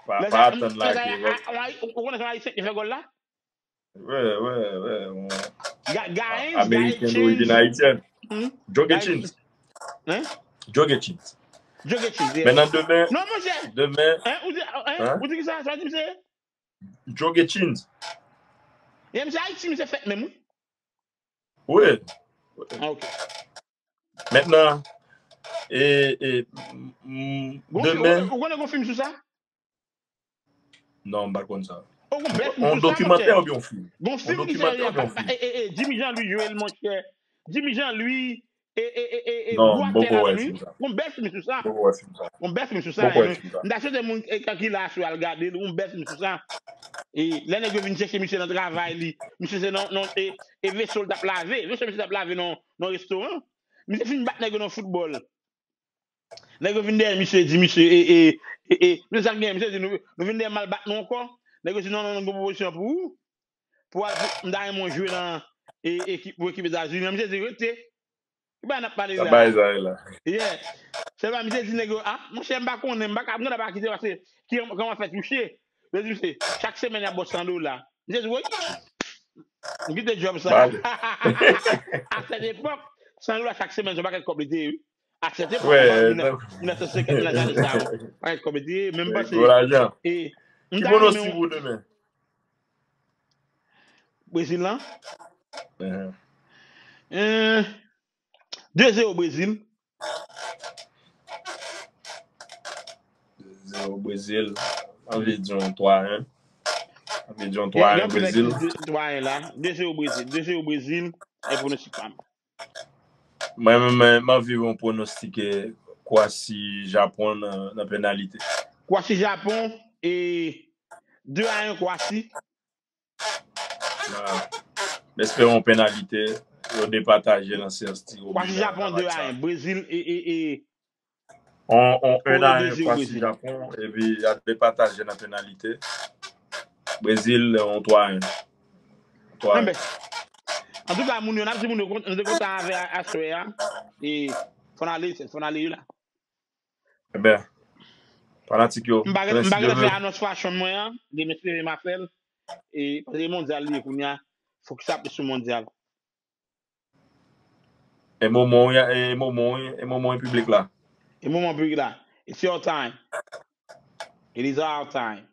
pa, Lè pa sa, atann la lè sa, ke, a, a, ou konnen se yon Ayisyen ki fè gòl la? Wè, wè, wè, yon Ga-, Gaël, Ameriken Gaël dorijin Chance. Ayisyèn. Hmm? Joe Gaël Getchins. Hein? Joe Getchins. Joe Getchins, yeah. Men nan demen, Non, monchè. Demen, Hein? Ou di, hein? hein? Ou di ki sa? Sa di misye? Joe Getchins. E misye Ayiti, misye fèt menm, wi. Wi. Ah, ok. Mentnan, e, e, m, m, Gon fi-, demen, ou, ou konnen gon fim sou sa? Non, m pa t konn sa. Oh, gon bèl fim On sou sa, dokimantè monchè. Oubyen yon fim? Gon On fim ki se, dokimantè oubyen yon fim? E, e, e, Jimmy Jean Louis jwe l, monchè. Jimmy Jean Louis, e, Non, gwo m poko aktè la wè tou, fim wi. Sa. Gon bèl fim sou sa. Poko wè fim sa. Gon bèl fim sou sa. Poko wè E, fim sa. m ta swete moun, e, ki la sou al gade l, gon bèl fim sou sa. E lè nèg yo vin chèche misye nan travay li, misye se nan, nan, e, e veso l t ap lave. Veso misye t ap lave nan, nan restoran. Misye fin bat nèg yo nan foutbòl. Nèg yo vin dèyè misye, di misye, e, e, e, e, misye sa k genyen, misye di nou, nou vin dèyè m al bat nou ankò. Nèg yo di non, non, non, gon pwopozisyon pou ou. Pou al, pou, m ta renmen w jwe nan e, ekip, pou ekip Etazini. Misye di rete. Ki bagay n ap pale la? Sa bay zay la. Yeah. Sèlman misye di nèg yo, ah, monchè, m pa konnen, m pa ka, m gentan pa kite paske ki, kòman fè touche. Yo di misye, chak semèn y ap ba w san dola. Misye di, woy. M kite djòb sa. Bale. A sèt epòk, san dola chak semèn, se yon pakèt kòb li te ye, wi. A sèt epòk, Wè, mil nèf nan- mil nèf san senkant, mil nèf san senkant, pakèt kòb li te ye, menm panse. Gwo lajan. E, m Ki ta renmen pwonostik yon ou demen? Brezil lan. Ehe. Euh, de zewo Brezil. Zewo Brezil. Anvi di yon twa en. Anvi di yon twa Gen en anpil nèg Brezil. ki di twa en la. De zewo Brezil. De zewo Brezil. E pwonostik pa m. Mwen menm, mwen, m anvi yon pwonostik, eh, Kwasi Japon nan, nan penalite. Kwasi Japon e de a en Kwasi. Voilà. M espere yon penalite. Yo depataje nan seyans tiro Kwasi bi nan, Japon nan de match a sa. en. Brezil e, e, e On, on en Kore a de en zewo Kwasi Brezil. Japon, epi y ap depataje nan penalite. Brezil, on twa en. Twa en. Anben, antouka, moun yo, n ap di moun yo, nou te kontan avè aswè a. E fò n ale, fò n ale la. Ebyen, fanatik yo, M pa gen, m Prince pa gen fè Deve. Anons fashion mwen an, demen si Dye vle m a fè l. E, paske mondyal li ye kounye a, fokis ap sou mondyal. E moman, e moman, e moman piblik la. E moman piblik la. It's your time. It is our time.